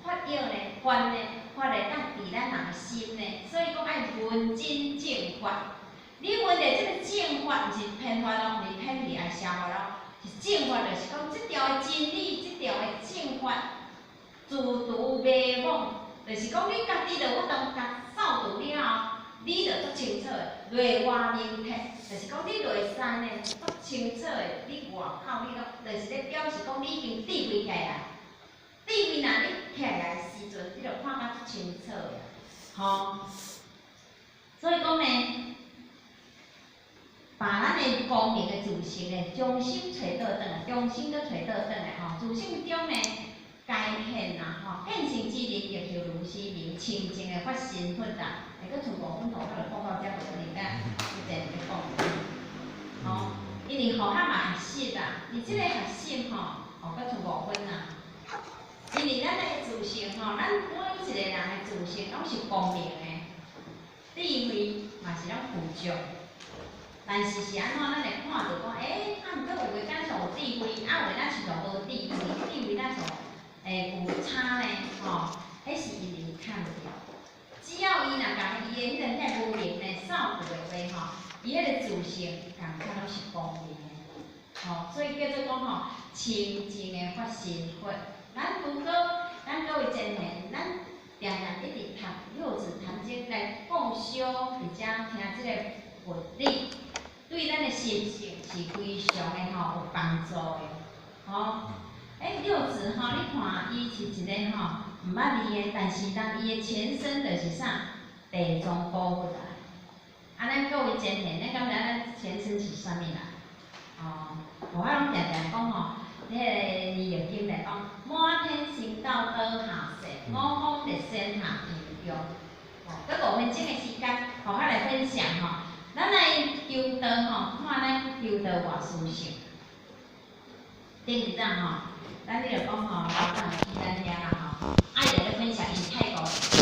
法藥呢？法呢？法會當治咱人的心呢？所以講愛聞真正法。你聞著這个正法，毋是偏法哦，毋是偏去愛邪法哦，是正法，就是講這條的真理，這條的正法，自除迷惘，就是講你家己就有法度共掃除了後，你就足清楚的，內外明徹，就是講你內在呢足清楚的，你外口你攏，就是咧表示講你已經智慧起來。智慧若你起來的時陣，你就看甲足清楚的，吼。所以講呢，把咱的光明的自性呢，重新揣倒轉來，重新閣揣倒轉來吼，自性中呢，該現啊吼，見性之人亦就如是名清淨的法身佛啊。會閣剩5分鐘，我就講到遮，無可能甲以前咧講。吼，因為予較嘛學習啊，伊這个學習吼，哦，閣剩五分啊。因為咱的自性吼，咱每一個人的自性攏是光明的，智慧嘛是攏具足。但是是按怎，咱會看著講，欸，啊，毋過有的敢像有智慧，啊，有的咱親像無智慧，智慧咱像有差呢，吼，彼是因為崁著。只要伊若共伊的彼個遐無明呢掃除的話吼，伊彼個自性仝款攏是光明的，吼，所以叫做講吼，清淨的法身佛。咱如果咱各位真賢，咱定定一直讀《六祖壇經》來共修，佇遮聽這个佛理，對咱的心性是非常的吼有幫助的，吼。欸，六祖吼，你看伊是一个吼毋捌字的，但是人伊的前身就是啥？地藏菩薩。啊，咱各位真賢，咱敢知咱前身是啥物啦？哦，我攏定定講吼，彼个《彌勒經》來講，滿天星斗倒下世，五方列仙下陰陽。哦，閣5分鐘的時間，予我來分享吼。咱來求道吼，看咱求道偌殊勝。頂一陣吼，咱咧就講吼，老闆去咱遐啦吼，啊伊就咧分享𪜶泰國。